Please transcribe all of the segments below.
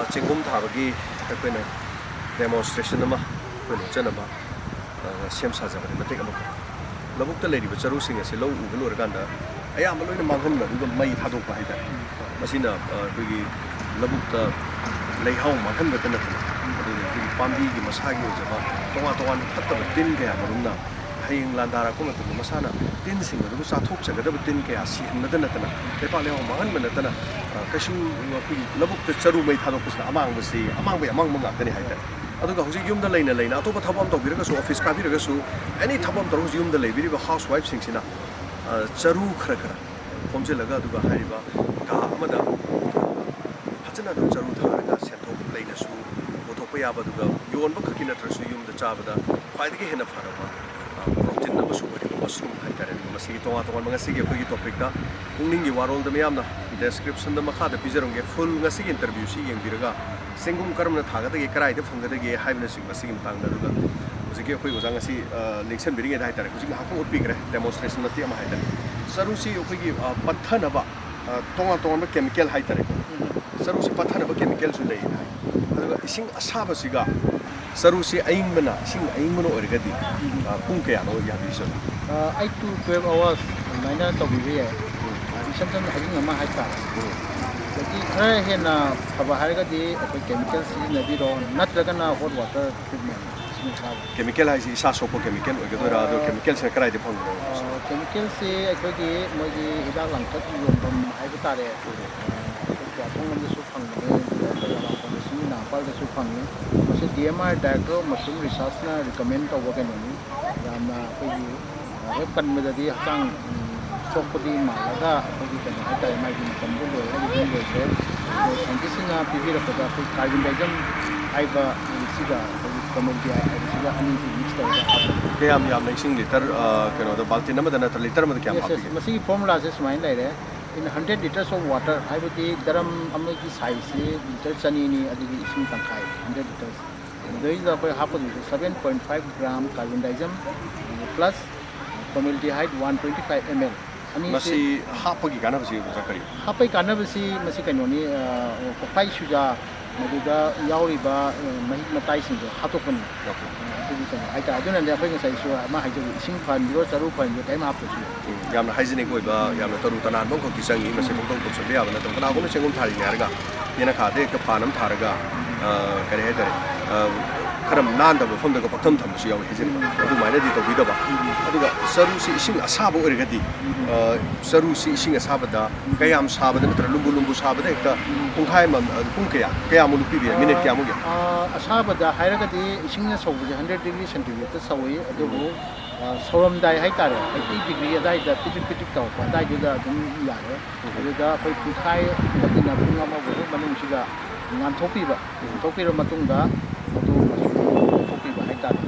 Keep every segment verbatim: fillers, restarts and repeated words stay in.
ꯆꯦꯡꯒꯨꯝ ꯊꯥꯕꯒꯤ ꯑꯩꯈꯣꯏꯅ demonstration ꯑꯃ ꯑꯩꯈꯣꯏꯅ ꯎꯠꯆꯅꯕ, ꯑ, ꯁꯦꯝ ꯁꯥꯖꯕꯅꯤ, ꯃꯇꯦꯛ ꯑꯃꯈꯛ꯫ ꯂꯧꯕꯨꯛꯇ ꯂꯩꯔꯤꯕ ꯆꯔꯨꯁꯤꯡ ꯑꯁꯤ ꯂꯧ ꯎꯕ ꯂꯣꯏꯔꯀꯥꯟꯗ ꯑꯌꯥꯝꯕ ꯂꯣꯏꯅ ꯃꯥꯡꯍꯟꯕ, ꯑꯗꯨꯒ ꯃꯩ ꯊꯥꯗꯣꯛꯄ ꯍꯥꯏꯇꯥꯔꯦ꯫ ꯃꯁꯤꯅ, ꯑ, ꯑꯩꯈꯣꯏꯒꯤ ꯂꯧꯕꯨꯛꯇ ꯂꯩꯍꯥꯎ ꯃꯥꯡꯍꯟꯕꯇ ꯅꯠꯇꯅ, ꯑꯗꯨꯒ ꯑꯩꯈꯣꯏꯒꯤ ꯄꯥꯝꯕꯤꯒꯤ ꯃꯁꯥꯒꯤ ꯑꯣꯏꯖꯕ ꯇꯣꯉꯥꯟ ꯇꯣꯉꯥꯟꯕ ꯐꯠꯇꯕ ꯇꯤꯟ ꯀꯌꯥ ꯃꯔꯨꯝꯅ ꯍꯌꯦꯡ ꯂꯥꯟꯗꯥꯔꯛꯄ ꯃꯇꯝꯗ ꯃꯁꯥꯅ ꯇꯤꯟꯁꯤꯡ ꯑꯗꯨꯕꯨ ꯆꯥꯊꯣꯛꯆꯒꯗꯕ ꯇꯤꯟ ꯀꯌꯥ ꯁꯤꯍꯟꯕꯗ ꯅꯠꯇꯅ, ꯂꯩꯄꯥꯛ ꯂꯩꯍꯥꯎ ꯃꯥꯡꯍꯟꯕ ꯅꯠꯇꯅ, ꯑ, ꯀꯩꯁꯨ ꯑꯩꯈꯣꯏꯒꯤ ꯂꯧꯕꯨꯛꯇ ꯆꯔꯨ ꯃꯩ ꯊꯥꯗꯣꯛꯄꯁꯤꯅ ꯑꯃꯥꯡꯕꯁꯤ, ꯑꯃꯥꯡꯕꯒꯤ ꯑꯃꯥꯡꯕ ꯉꯥꯛꯇꯅꯤ ꯍꯥꯏꯇꯥꯔꯦ꯫ ꯑꯗꯨꯒ ꯍꯧꯖꯤꯛ ꯌꯨꯝꯗ ꯂꯩꯅ ꯂꯩꯅ ꯑꯇꯣꯞꯄ ꯊꯕꯛ ꯑꯃ ꯇꯧꯕꯤꯔꯒꯁꯨ, office ꯀꯥꯕꯤꯔꯒꯁꯨ, any ꯊꯕꯛ ꯑꯃ ꯇꯧꯔꯒꯁꯨ, ꯌꯨꯝꯗ ꯂꯩꯕꯤꯔꯤꯕ housewife ꯁꯤꯡꯁꯤꯅ, ꯑ, ꯆꯔꯨ ꯈꯔ ꯈꯔ ꯈꯣꯝꯖꯤꯜꯂꯒ, ꯑꯗꯨꯒ ꯍꯥꯏꯔꯤꯕ ꯀꯥ ꯑꯃꯗ ꯐꯖꯅ ꯑꯗꯨꯝ ꯆꯔꯨ ꯊꯥꯔꯒ ꯁꯦꯟꯊꯣꯛ ꯂꯩꯅꯁꯨ ꯄꯨꯊꯣꯛꯄ ꯌꯥꯕ, ꯑꯗꯨꯒ ꯌꯣꯟꯕ ꯈꯛꯀꯤ ꯅꯠꯇ꯭ꯔꯁꯨ ꯌꯨꯝꯗ ꯆꯥꯕꯗ ꯈ꯭ꯋꯥꯏꯗꯒꯤ ꯍꯦꯟꯅ ꯐꯔꯕ, ꯑ, protein ꯑꯃꯁꯨ ꯑꯣꯏꯔꯤꯕ mushroom ꯍꯥꯏꯇꯥꯔꯦ꯫ ꯑꯗꯨꯒ ꯃꯁꯤꯒꯤ ꯇꯣꯉꯥꯟ ꯇꯣꯉꯥꯟꯕ ꯉꯁꯤꯒꯤ ꯑꯩꯈꯣꯏꯒꯤ topic ꯇ ꯄꯨꯛꯅꯤꯡꯒꯤ ꯋꯥꯔꯣꯜꯗ ꯃꯤꯌꯥꯝꯅ description ꯗ ꯃꯈꯥꯗ ꯄꯤꯖꯔꯝꯒꯦ꯫ Full ꯉꯁꯤꯒꯤ interview ꯁꯤ ꯌꯦꯡꯕꯤꯔꯒ ꯆꯦꯡꯒꯨꯝ ꯀꯔꯝꯅ ꯊꯥꯒꯗꯒꯦ, ꯀꯗꯥꯏꯗ ꯐꯪꯒꯗꯒꯦ ꯍꯥꯏꯕꯅꯆꯤꯡꯕ ꯁꯤꯒꯤ ꯃꯇꯥꯡꯗ꯫ ꯑꯗꯨꯒ ꯍꯧꯖꯤꯛꯀꯤ ꯑꯩꯈꯣꯏ ꯑꯣꯖꯥ ꯉꯁꯤ, ꯑ, ꯂꯦꯡꯁꯟꯕꯤꯔꯤꯉꯩꯗ ꯍꯥꯏꯇꯥꯔꯦ, ꯍꯧꯖꯤꯛ ꯉꯥꯏꯍꯥꯛꯇꯪ ꯎꯠꯄꯤꯈ꯭ꯔꯦ, demonstration ꯃꯇꯦꯛ ꯑꯃ ꯍꯥꯏꯇꯥꯔꯦ꯫ ꯆꯔꯨꯁꯤ ꯑꯩꯈꯣꯏꯒꯤ, ꯑ, ꯄꯠꯊꯅꯕ, ꯑ, ꯇꯣꯉꯥꯟ ꯇꯣꯉꯥꯟꯕ chemical ꯍꯥꯏꯇꯥꯔꯦꯀꯣ꯫ ꯆꯔꯨꯁꯤ ꯄꯠꯊꯅꯕ chemical ꯁꯨ ꯂꯩ ꯍꯥꯏ꯫ ꯑꯗꯨꯒ ꯏꯁꯤꯡ ꯑꯁꯥꯕꯁꯤꯒ ꯆꯔꯨꯁꯤ ꯑꯏꯪꯕꯅ, ꯏꯁꯤꯡ ꯑꯏꯪꯕꯅ ꯑꯣꯏꯔꯒꯗꯤ, ꯑ, ꯄꯨꯡ ꯀꯌꯥꯅꯣ ꯌꯥꯕꯤꯔꯤꯁꯦ? ꯑ, eight to twelve hours ꯑꯗꯨꯃꯥꯏꯅ ꯇꯧꯕꯤꯕ ꯌꯥꯏ꯫ ꯏꯁꯝ ꯁꯝꯅ ꯑꯍꯤꯡ ꯑꯃ ꯍꯥꯏꯇꯥꯔꯦ꯫ ꯑꯗꯒꯤ ꯈꯔ ꯍꯦꯟꯅ ꯐꯕ ꯍꯥꯏꯔꯒꯗꯤ ꯑꯩꯈꯣꯏ chemical ꯁꯤꯖꯤꯟꯅꯕꯤꯔꯣ, ꯅꯠꯇ꯭ꯔꯒꯅ hot water treatment, ꯏꯁꯤꯡ ꯑꯁꯥꯕ꯫ Chemical ꯍꯥꯏꯁꯤ ꯏꯁꯥ ꯁꯣꯛꯄ chemical ꯑꯣꯏꯒꯗꯣꯏꯔꯥ? ꯑꯗꯣ chemical ꯁꯤꯅ ꯀꯗꯥꯏꯗ ꯐꯪꯕꯅꯣ? ꯑ, chemical ꯁꯤ ꯑꯩꯈꯣꯏꯒꯤ ꯃꯣꯏꯒꯤ ꯍꯤꯗꯥꯛ ꯂꯥꯡꯊꯛ ꯌꯣꯟꯐꯝ ꯍꯥꯏꯕ ꯇꯥꯔꯦ, ꯑꯩꯈꯣꯏ ꯀ꯭ꯋꯥꯊꯣꯡ ꯂꯣꯝꯗꯁꯨ ꯐꯪꯕꯅꯦ, ꯑꯗꯨꯒ ꯀꯪꯂꯥꯇꯣꯡ ꯁꯤꯡ ꯅꯥꯄꯥꯜꯗꯁꯨ ꯐꯪꯉꯤ꯫ ꯃꯁꯤ D M R Director of Mushroom Research ꯅ recommend ꯇꯧꯕ ꯀꯩꯅꯣꯅꯤ꯫ ꯌꯥꯝꯅ ꯑꯩꯈꯣꯏꯒꯤ ꯍꯦꯛ ꯄꯟꯕꯗꯗꯤ ꯍꯛꯆꯥꯡ, ꯎꯝ, ꯁꯣꯛꯄꯗꯤ ꯃꯥꯜꯂꯒ ꯑꯩꯈꯣꯏꯒꯤ ꯀꯩꯅꯣ ꯍꯥꯏꯇꯥꯔꯦ, ꯃꯥꯒꯤ ꯃꯇꯝꯗꯨ ꯂꯣꯏꯔꯒꯗꯤ ꯑꯗꯨꯝ ꯂꯣꯏꯈ꯭ꯔꯦ꯫ ꯑꯗꯣ scientist ꯁꯤꯡꯅ ꯄꯤꯕꯤꯔꯛꯄꯗ ꯑꯩꯈꯣꯏ carbendazim ꯍꯥꯏꯕ ꯁꯤꯒ ꯑꯩꯈꯣꯏꯒꯤ formaldehyde ꯍꯥꯏꯕꯁꯤꯒ ꯑꯅꯤꯁꯤ mix ꯇꯧꯔꯒ ꯍꯥꯞꯄ꯫ ꯀꯌꯥꯝ ꯌꯥꯝꯅ ꯏꯁꯤꯡ ꯂꯤꯇꯔ, ꯑ, ꯀꯩꯅꯣꯗ, ꯕꯥꯜꯇꯤꯟ ꯑꯃꯗ ꯅꯠꯇ꯭ꯔ ꯂꯤꯇꯔ ꯑꯃꯗ ꯀꯌꯥꯝ Yes, yes. ꯍꯥꯞꯄꯤꯒꯦ? ꯃꯁꯤꯒꯤ formula ꯁꯦ ꯁꯨꯃꯥꯏꯅ ꯂꯩꯔꯦ꯫ In hundred liters of water, ꯍꯥꯏꯕꯗꯤ ꯗꯔꯝ ꯑꯃꯒꯤ size ꯁꯤ ꯂꯤꯇꯔ ꯆꯅꯤꯅꯤ, ꯑꯗꯨꯒꯤ ꯏꯁꯤꯡ ꯇꯪꯈꯥꯏ, hundred liters꯫ ꯃꯗꯩꯁꯤꯗ ꯑꯩꯈꯣꯏ ꯍꯥꯞꯀꯗꯣꯏꯁꯦ seven point five gram carbendazim plus formaldehyde one twenty five M L꯫ ꯑꯅꯤꯁꯤ ꯃꯁꯤ ꯍꯥꯞꯄꯒꯤ ꯀꯥꯟꯅꯕꯁꯤ ꯑꯣꯖꯥ ꯀꯔꯤ? ꯍꯥꯞꯄꯒꯤ ꯀꯥꯟꯅꯕꯁꯤ ꯃꯁꯤ ꯀꯩꯅꯣꯅꯤ, ꯑ, ꯀꯣꯛꯐꯥꯏ ꯁꯨꯖꯥ, ꯃꯗꯨꯗ ꯌꯥꯎꯔꯤꯕ ꯃꯍꯤꯛ ꯃꯇꯥꯏꯁꯤꯡꯗꯣ ꯍꯥꯠꯇꯣꯛꯄꯅꯤ꯫ ꯑꯗꯨꯒꯤ ꯀꯩꯅꯣ ꯍꯥꯏꯇꯥꯔꯦ꯫ ꯑꯗꯨꯅꯅꯦ ꯑꯩꯈꯣꯏ ꯉꯁꯥꯏꯁꯨ ꯑꯃ ꯍꯥꯏꯖꯕ, ꯏꯁꯤꯡ ꯐꯍꯟꯕꯤꯔꯣ, ꯆꯔꯨ ꯐꯍꯟꯕꯤꯔꯣ, ꯀꯔꯤꯝ ꯍꯥꯞꯇ꯭ꯔꯁꯨ ꯌꯥꯏ꯫ ꯎꯝ, ꯌꯥꯝꯅ ꯍꯥꯏꯖꯤꯅꯤꯛ ꯑꯣꯏꯕ, ꯌꯥꯝꯅ ꯇꯔꯨ ꯇꯅꯥꯟꯕ ꯑꯃꯈꯛꯇꯤ ꯆꯪꯉꯤ꯫ ꯃꯁꯤ ꯄꯪꯇꯧ ꯇꯧꯁꯟꯕ ꯌꯥꯕ ꯅꯠꯇꯕ꯫ ꯀꯅꯥꯒꯨꯝꯕ ꯆꯦꯡꯒꯨꯝ ꯊꯥꯔꯤꯅꯦ ꯍꯥꯏꯔꯒ ꯌꯦꯅꯈꯥꯗ ꯍꯦꯛꯇ ꯐꯥꯟ ꯑꯃ ꯊꯥꯔꯒ, ꯑ, ꯀꯔꯤ ꯍꯥꯏꯇꯥꯔꯦ, ꯑ, ꯈꯔ ꯅꯥꯟꯗꯕ ꯃꯐꯝꯗꯒ ꯄꯪꯊꯝ ꯊꯝꯕꯁꯨ ꯌꯥꯎꯋꯤ ꯍꯥꯏꯖꯔꯤꯕ꯫ ꯑꯗꯨꯃꯥꯏꯅꯗꯤ ꯇꯧꯕꯤꯗꯕ꯫ ꯑꯗꯨꯒ ꯆꯔꯨꯁꯤ ꯏꯁꯤꯡ ꯑꯁꯥꯕ ꯑꯣꯏꯔꯒꯗꯤ, ꯑ, ꯆꯔꯨꯁꯤ ꯏꯁꯤꯡ ꯑꯁꯥꯕꯗ ꯀꯌꯥꯝ ꯁꯥꯕꯗ ꯅꯠꯇ꯭ꯔꯒ ꯂꯨꯝꯕꯨ ꯂꯨꯝꯕꯨ ꯁꯥꯕꯗ ꯍꯦꯛꯇ ꯄꯨꯡꯈꯥꯏ ꯑꯃ, ꯑ, ꯄꯨꯡ ꯀꯌꯥ, ꯀꯌꯥꯃꯨꯛ ꯂꯨꯞꯄꯤꯕ ꯌꯥꯏ? ꯃꯤꯅꯤꯠ ꯀꯌꯥꯃꯨꯛ ꯌꯥꯏ? ꯑ, ꯑꯁꯥꯕꯗ ꯍꯥꯏꯔꯒꯗꯤ ꯏꯁꯤꯡꯅ ꯁꯧꯕꯁꯦ hundred degree centigrade ꯇ ꯁꯧꯏ꯫ ꯑꯗꯨꯕꯨ, ꯑ, ꯁꯧꯔꯝꯗꯥꯏ ꯍꯥꯏꯇꯥꯔꯦ, eighty degree ꯑꯗꯥꯏꯗ ꯄꯤꯗ꯭ꯔꯤꯛ ꯄꯤꯗ꯭ꯔꯤꯛ ꯇꯧꯔꯛꯄ ꯑꯗꯥꯏꯗꯨꯗ ꯑꯗꯨꯝ ꯌꯥꯔꯦ꯫ ꯑꯗꯨꯗ ꯑꯩꯈꯣꯏ ꯄꯨꯡꯈꯥꯏ ꯅꯠꯇꯅ ꯄꯨꯡ ꯑꯃꯒꯨꯝꯕ ꯃꯅꯨꯡꯁꯤꯗ ꯉꯥꯟꯊꯣꯛꯄꯤꯕ, ꯉꯥꯟꯊꯣꯛꯄꯤꯔ ꯃꯇꯨꯡꯗ ꯑꯗꯨ ꯃꯆꯨ ꯂꯧꯊꯣꯛꯄꯤꯕ ꯍꯥꯏꯇꯥꯔꯦ꯫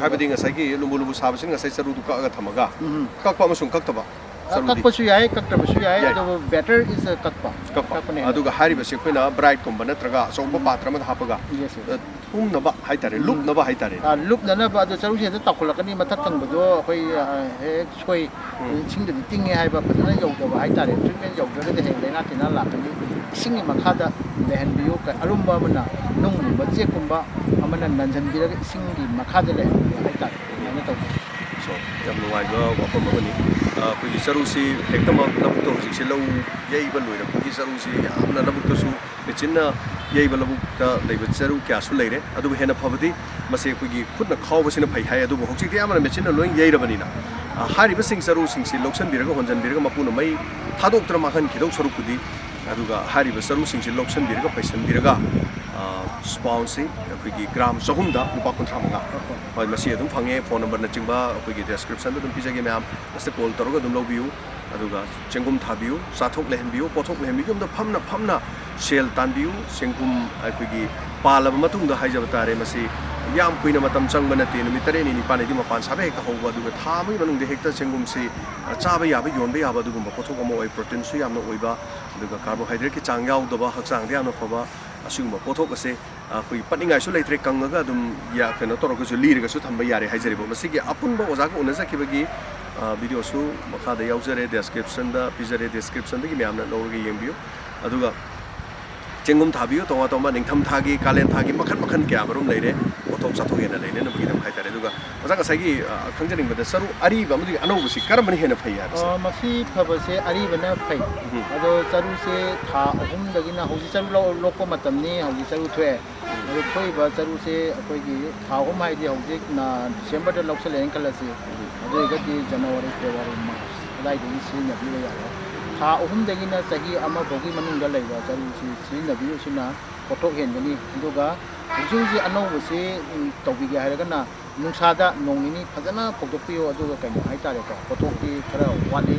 ꯍꯥꯏꯕꯗꯤ ꯉꯁꯥꯏꯒꯤ ꯂꯨꯝꯕꯨ ꯂꯨꯝꯕꯨ ꯁꯥꯕꯁꯤꯅ ꯉꯁꯥꯏ ꯆꯔꯨꯗꯨ ꯀꯛꯑꯒ ꯊꯝꯃꯒ, ꯎꯝ꯫ ꯀꯛꯄ ꯑꯃꯁꯨꯡ ꯀꯛꯇꯕ ꯑ, ꯆꯔꯨꯗꯤ? ꯀꯛꯄꯁꯨ ꯌꯥꯏ, ꯀꯛꯇꯕꯁꯨ ꯌꯥꯏ, ꯌꯥꯏ꯫ ꯑꯗꯨꯕꯨ better is ꯀꯛꯄ꯫ ꯀꯛꯄ꯫ ꯀꯛꯄꯅ ꯍꯦꯟꯅ ꯑꯗꯨꯒ ꯍꯥꯏꯔꯤꯕꯁꯤ ꯑꯩꯈꯣꯏꯅ bright ꯀꯨꯝꯕ ꯅꯠꯇ꯭ꯔꯒ ꯑꯆꯧꯕ ꯎꯝ꯫ ꯄꯥꯇ꯭ꯔ ꯑꯃꯗ ꯍꯥꯞꯄꯒ, Yes, yes꯫ ꯑ, ꯊꯨꯝꯅꯕ ꯍꯥꯏꯇꯥꯔꯦ, ꯎꯝ꯫ ꯂꯨꯞꯅꯕ ꯍꯥꯏꯇꯥꯔꯦ꯫ ꯑ, ꯂꯨꯞꯅꯅꯕ, ꯑꯗꯨ ꯆꯔꯨꯁꯦ ꯍꯦꯛꯇ ꯇꯥꯎꯈꯠꯂꯛꯀꯅꯤ, ꯃꯊꯛ ꯊꯪꯕꯗꯣ ꯑꯩꯈꯣꯏ, ꯑ, ꯍꯦꯛ ꯁꯣꯏ꯫ ꯎꯝ꯫ ꯏꯁꯤꯡꯗꯗꯤ ꯇꯤꯡꯉꯦ ꯍꯥꯏꯕ ꯐꯖꯅ ꯌꯧꯗꯕ ꯍꯥꯏꯇꯥꯔꯦ꯫ Treatment ꯌꯧꯗ꯭ꯔꯒꯗꯤ ꯍꯌꯦꯡ ꯂꯥꯏꯅꯥ ꯇꯤꯟꯅꯥ ꯂꯥꯛꯀꯅꯤ꯫ ꯏꯁꯤꯡꯒꯤ ꯃꯈꯥꯗ ꯂꯩꯍꯟꯕꯤꯌꯨ꯫ ꯑꯔꯨꯝꯕ ꯑꯃꯅ, ꯅꯨꯡꯒꯨꯝꯕ, ꯆꯦꯛꯀꯨꯝꯕ ꯑꯃꯅ ꯅꯟꯁꯤꯟꯕꯤꯔꯒ ꯏꯁꯤꯡꯒꯤ ꯃꯈꯥꯗ ꯂꯩꯍꯟꯕꯤꯌꯨ ꯍꯥꯏꯇꯥꯔꯦ꯫ ꯑꯗꯨꯃꯥꯏꯅ ꯇꯧꯕꯤꯌꯨ꯫ So, ꯌꯥꯝ ꯅꯨꯡꯉꯥꯏꯕ ꯋꯥꯐꯝ ꯑꯃꯅꯤ꯫ ꯑ, ꯑꯩꯈꯣꯏꯒꯤ ꯆꯔꯨꯁꯤ ꯍꯦꯛꯇꯃꯛ ꯂꯧꯕꯨꯛꯇ ꯍꯧꯖꯤꯛꯁꯦ ꯂꯧ ꯌꯩꯕ ꯂꯣꯏꯔꯛꯄꯒꯤ ꯆꯔꯨꯁꯤ ꯌꯥꯝꯅ ꯂꯧꯕꯨꯛꯇꯁꯨ ꯃꯦꯆꯤꯟꯅ ꯌꯩꯕ ꯂꯧꯕꯨꯛꯇ ꯂꯩꯕ ꯆꯔꯨ ꯀꯌꯥꯁꯨ ꯂꯩꯔꯦ꯫ ꯑꯗꯨꯕꯨ ꯍꯦꯟꯅ ꯐꯕꯗꯤ ꯃꯁꯤ ꯑꯩꯈꯣꯏꯒꯤ ꯈꯨꯠꯅ ꯈꯥꯎꯕꯁꯤꯅ ꯐꯩ ꯍꯥꯏ꯫ ꯑꯗꯨꯕꯨ ꯍꯧꯖꯤꯛꯇꯤ ꯑꯌꯥꯝꯕꯅ ꯃꯦꯆꯤꯟꯅ ꯂꯣꯏ ꯌꯩꯔꯕꯅꯤꯅ, ꯑ, ꯍꯥꯏꯔꯤꯕꯁꯤꯡ ꯆꯔꯨꯁꯤꯡꯁꯤ ꯂꯧꯁꯤꯟꯕꯤꯔꯒ, ꯍꯣꯟꯖꯟꯕꯤꯔꯒ, ꯃꯄꯨꯅ ꯃꯩ ꯊꯥꯗꯣꯛꯇꯅ ꯃꯥꯡꯍꯟꯈꯤꯗꯧ ꯁꯔꯨꯛꯄꯨꯗꯤ, ꯑꯗꯨꯒ ꯍꯥꯏꯔꯤꯕ ꯆꯔꯨꯁꯤꯡꯁꯤ ꯂꯧꯁꯤꯟꯕꯤꯔꯒ, ꯄꯩꯁꯟꯕꯤꯔꯒ, ꯑ, pound ꯁꯤ ꯑꯩꯈꯣꯏꯒꯤ gram ꯆꯍꯨꯝꯗ ꯂꯨꯄꯥ ꯀꯨꯟꯊ꯭ꯔꯥ ꯃꯉꯥ꯫ ꯍꯣꯏ, ꯃꯁꯤ ꯑꯗꯨꯝ ꯐꯪꯉꯦ꯫ Phone number ꯅꯆꯤꯡꯕ ꯑꯩꯈꯣꯏꯒꯤ description ꯗ ꯑꯗꯨꯝ ꯄꯤꯖꯒꯦ ꯃꯌꯥꯝ꯫ ꯃꯁꯤꯗ call ꯇꯧꯔꯒ ꯑꯗꯨꯝ ꯂꯧꯕꯤꯌꯨ꯫ ꯑꯗꯨꯒ ꯆꯦꯡꯒꯨꯝ ꯊꯥꯕꯤꯌꯨ, ꯆꯥꯊꯣꯛ ꯂꯩꯍꯟꯕꯤꯌꯨ, ꯄꯣꯠꯊꯣꯛ ꯂꯩꯍꯟꯕꯤꯌꯨ꯫ ꯌꯨꯝꯗ ꯐꯝꯅ ꯐꯝꯅ ꯁꯦꯜ ꯇꯥꯟꯕꯤꯌꯨ꯫ ꯆꯦꯡꯒꯨꯝ ꯑꯩꯈꯣꯏꯒꯤ ꯄꯥꯜꯂꯕ ꯃꯇꯨꯡꯗ ꯍꯥꯏꯖꯕ ꯇꯥꯔꯦ, ꯃꯁꯤ ꯌꯥꯝ ꯀꯨꯏꯅ ꯃꯇꯝ ꯆꯪꯕ ꯅꯠꯇꯦ꯫ ꯅꯨꯃꯤꯠ ꯇꯔꯦꯠꯅꯤ ꯅꯤꯄꯥꯜꯅꯤꯗꯤ ꯃꯄꯥꯟ ꯁꯥꯕ ꯍꯦꯛꯇ ꯍꯧꯕ, ꯑꯗꯨꯒ ꯊꯥ ꯑꯃꯒꯤ ꯃꯅꯨꯡꯗ ꯍꯦꯛꯇ ꯆꯦꯡꯒꯨꯝꯁꯤ, ꯑ, ꯆꯥꯕ ꯌꯥꯕ, ꯌꯣꯟꯕ ꯌꯥꯕ ꯑꯗꯨꯒꯨꯝꯕ ꯄꯣꯠꯊꯣꯛ ꯑꯃ ꯑꯣꯏ꯫ Protein ꯁꯨ ꯌꯥꯝꯅ ꯑꯣꯏꯕ, ꯑꯗꯨꯒ carbohydrate ꯀꯤ ꯆꯥꯡ ꯌꯥꯎꯗꯕ, ꯍꯛꯆꯥꯡꯗ ꯌꯥꯝꯅ ꯐꯕ ꯑꯁꯤꯒꯨꯝꯕ ꯄꯣꯠꯊꯣꯛ ꯑꯁꯦ ꯑꯩꯈꯣꯏ ꯄꯠꯅꯤꯡꯉꯥꯏꯁꯨ ꯂꯩꯇ꯭ꯔꯦ, ꯀꯪꯉꯒ ꯑꯗꯨꯝ ꯌꯥ-, ꯀꯩꯅꯣ ꯇꯧꯔꯒꯁꯨ, ꯂꯤꯔꯒꯁꯨ ꯊꯝꯕ ꯌꯥꯔꯦ ꯍꯥꯏꯖꯔꯤꯕ꯫ ꯃꯁꯤꯒꯤ ꯑꯄꯨꯟꯕ ꯑꯣꯖꯥꯒ ꯎꯅꯖꯈꯤꯕꯒꯤ, ꯑ, video ꯁꯨ ꯃꯈꯥꯗ ꯌꯥꯎꯖꯔꯦ, description ꯗ ꯄꯤꯖꯔꯦ, description ꯗꯒꯤ ꯃꯌꯥꯝꯅ ꯂꯧꯔꯒ ꯌꯦꯡꯕꯤꯌꯨ꯫ ꯑꯗꯨꯒ ꯆꯦꯡꯒꯨꯝ ꯊꯥꯕꯤꯌꯨ, ꯇꯣꯉꯥꯟ ꯇꯣꯉꯥꯟꯕ ꯅꯤꯡꯊꯝ ꯊꯥꯒꯤ, ꯀꯥꯂꯦꯟ ꯊꯥꯒꯤ ꯃꯈꯜ ꯃꯈꯜ ꯀꯌꯥ ꯃꯔꯨꯝ ꯂꯩꯔꯦ, ꯄꯣꯠꯊꯣꯛ ꯆꯥꯊꯣꯛ ꯍꯦꯟꯅ ꯂꯩꯅꯅꯕꯒꯤꯗꯃꯛ ꯍꯥꯏꯇꯥꯔꯦ꯫ ꯑꯗꯨꯒ ꯑꯣꯖꯥ, ꯉꯁꯥꯏꯒꯤ, ꯑ, ꯈꯪꯖꯅꯤꯡꯕꯗ ꯆꯔꯨ ꯑꯔꯤꯕ ꯑꯃꯗꯤ ꯑꯅꯧꯕꯁꯤ ꯀꯔꯝꯕꯅ ꯍꯦꯟꯅ ꯐꯩ ꯍꯥꯏꯕꯁꯦ? ꯑ, ꯃꯁꯤ ꯐꯕꯁꯦ ꯑꯔꯤꯕꯅ ꯐꯩ꯫ ꯎꯝ꯫ ꯑꯗꯣ ꯆꯔꯨꯁꯦ ꯊꯥ ꯑꯍꯨꯝꯗꯒꯤꯅ, ꯍꯧꯖꯤꯛ ꯆꯔꯨ ꯂꯧ-, ꯂꯣꯛꯄ ꯃꯇꯝꯅꯤ, ꯍꯧꯖꯤꯛ ꯆꯔꯨ ꯊꯣꯛꯑꯦ꯫ ꯑꯗꯣ ꯊꯣꯛꯏꯕ ꯆꯔꯨꯁꯦ ꯑꯩꯈꯣꯏꯒꯤ ꯊꯥ ꯑꯍꯨꯝ ꯍꯥꯏꯗꯤ ꯍꯧꯖꯤꯛ, ꯑ, ꯗꯤꯁꯦꯝꯕꯔꯗ ꯂꯧꯁꯜꯂꯛꯑꯦꯅ ꯈꯜꯂꯁꯤ꯫ ꯎꯝ꯫ ꯑꯗꯨ ꯑꯣꯏꯔꯒꯗꯤ ꯖꯅꯋꯥꯔꯤ, ꯐꯦꯕ꯭ꯔꯨꯋꯥꯔꯤ, ꯃꯥꯔꯆ ꯑꯗꯨꯋꯥꯏꯗꯒꯤ ꯁꯤꯖꯤꯟꯅꯕꯤꯕ ꯌꯥꯔꯦ꯫ ꯊꯥ ꯑꯍꯨꯝꯗꯒꯤꯅ ꯆꯍꯤ ꯑꯃ ꯐꯥꯎꯒꯤ ꯃꯅꯨꯡꯗ ꯂꯩꯕ ꯆꯔꯨꯁꯤ ꯁꯤꯖꯤꯟꯅꯕꯤꯕꯁꯤꯅ ꯄꯣꯠꯊꯣꯛ ꯍꯦꯟꯒꯅꯤ꯫ ꯑꯗꯨꯒ ꯍꯧꯖꯤꯛ ꯍꯧꯖꯤꯛ ꯑꯅꯧꯕꯁꯤ, ꯎꯝ, ꯇꯧꯕꯤꯒꯦ ꯍꯥꯏꯔꯒꯅ ꯅꯨꯡꯁꯥꯗ ꯅꯣꯡ ꯅꯤꯅꯤ ꯐꯖꯅ ꯐꯧꯗꯣꯛꯄꯤꯌꯨ꯫ ꯑꯗꯨꯒ ꯀꯩꯅꯣ ꯍꯥꯏꯇꯥꯔꯦꯀꯣ, ꯄꯣꯠꯊꯣꯛꯇꯤ ꯈꯔ ꯋꯥꯠꯂꯤ,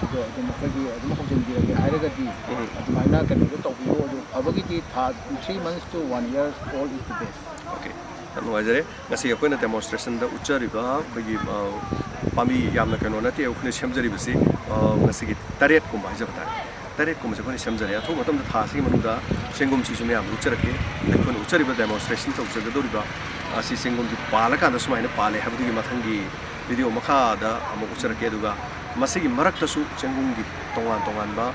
ꯑꯗꯣ ꯑꯗꯨꯝ ꯑꯩꯈꯣꯏꯒꯤ ꯑꯗꯨꯝ ꯍꯧꯖꯤꯟꯕꯤꯔꯒꯦ ꯍꯥꯏꯔꯒꯗꯤ ꯎꯝ꯫ ꯑꯗꯨꯃꯥꯏꯅ ꯀꯩꯅꯣꯗꯣ ꯇꯧꯕꯤꯌꯨ꯫ ꯑꯗꯨ ꯐꯕꯒꯤꯗꯤ ꯊꯥ three months to one year old is the best꯫ Okay, ꯌꯥꯝ ꯅꯨꯡꯉꯥꯏꯖꯔꯦ꯫ ꯉꯁꯤ ꯑꯩꯈꯣꯏꯅ ꯗꯦꯃꯣꯟꯁꯇ꯭ꯔꯦꯁꯟꯗ ꯎꯠꯆꯔꯤꯕ ꯑꯩꯈꯣꯏꯒꯤ, ꯑ, ꯄꯥꯝꯕꯤ ꯌꯥꯝꯅ ꯀꯩꯅꯣ ꯅꯠꯇꯦ, ꯑꯩꯈꯣꯏꯅ ꯁꯦꯝꯖꯔꯤꯕꯁꯤ, ꯑ, ꯉꯁꯤꯒꯤ ꯇꯔꯦꯠꯀꯨꯝꯕ ꯍꯥꯏꯖꯕ ꯇꯥꯔꯦ꯫ ꯇꯔꯦꯠꯀꯨꯝꯕꯁꯦ ꯑꯩꯈꯣꯏꯅ ꯁꯦꯝꯖꯔꯦ꯫ ꯑꯊꯨꯕ ꯃꯇꯝꯗ ꯊꯥ ꯑꯁꯤꯒꯤ ꯃꯅꯨꯡꯗ ꯆꯦꯡꯒꯨꯝꯁꯤꯁꯨ ꯃꯌꯥꯝꯗ ꯎꯠꯆꯔꯛꯀꯦ꯫ ꯑꯩꯈꯣꯏꯅ ꯎꯠꯆꯔꯤꯕ, ꯗꯦꯃꯣꯟꯁꯇ꯭ꯔꯦꯁꯟ ꯇꯧꯖꯒꯗꯧꯔꯤꯕ ꯑꯁꯤ ꯆꯦꯡꯒꯨꯝꯁꯤ ꯄꯥꯜꯂꯀꯥꯟꯗ ꯁꯨꯃꯥꯏꯅ ꯄꯥꯜꯂꯦ ꯍꯥꯏꯕꯗꯨꯒꯤ ꯃꯊꯪꯒꯤ ꯚꯤꯗꯤꯑꯣ ꯃꯈꯥꯗ ꯑꯃꯨꯛ ꯎꯠꯆꯔꯛꯀꯦ꯫ ꯑꯗꯨꯒ ꯃꯁꯤꯒꯤ ꯃꯔꯛꯇꯁꯨ ꯆꯦꯡꯒꯨꯝꯒꯤ ꯇꯣꯉꯥꯟ ꯇꯣꯉꯥꯟꯕ,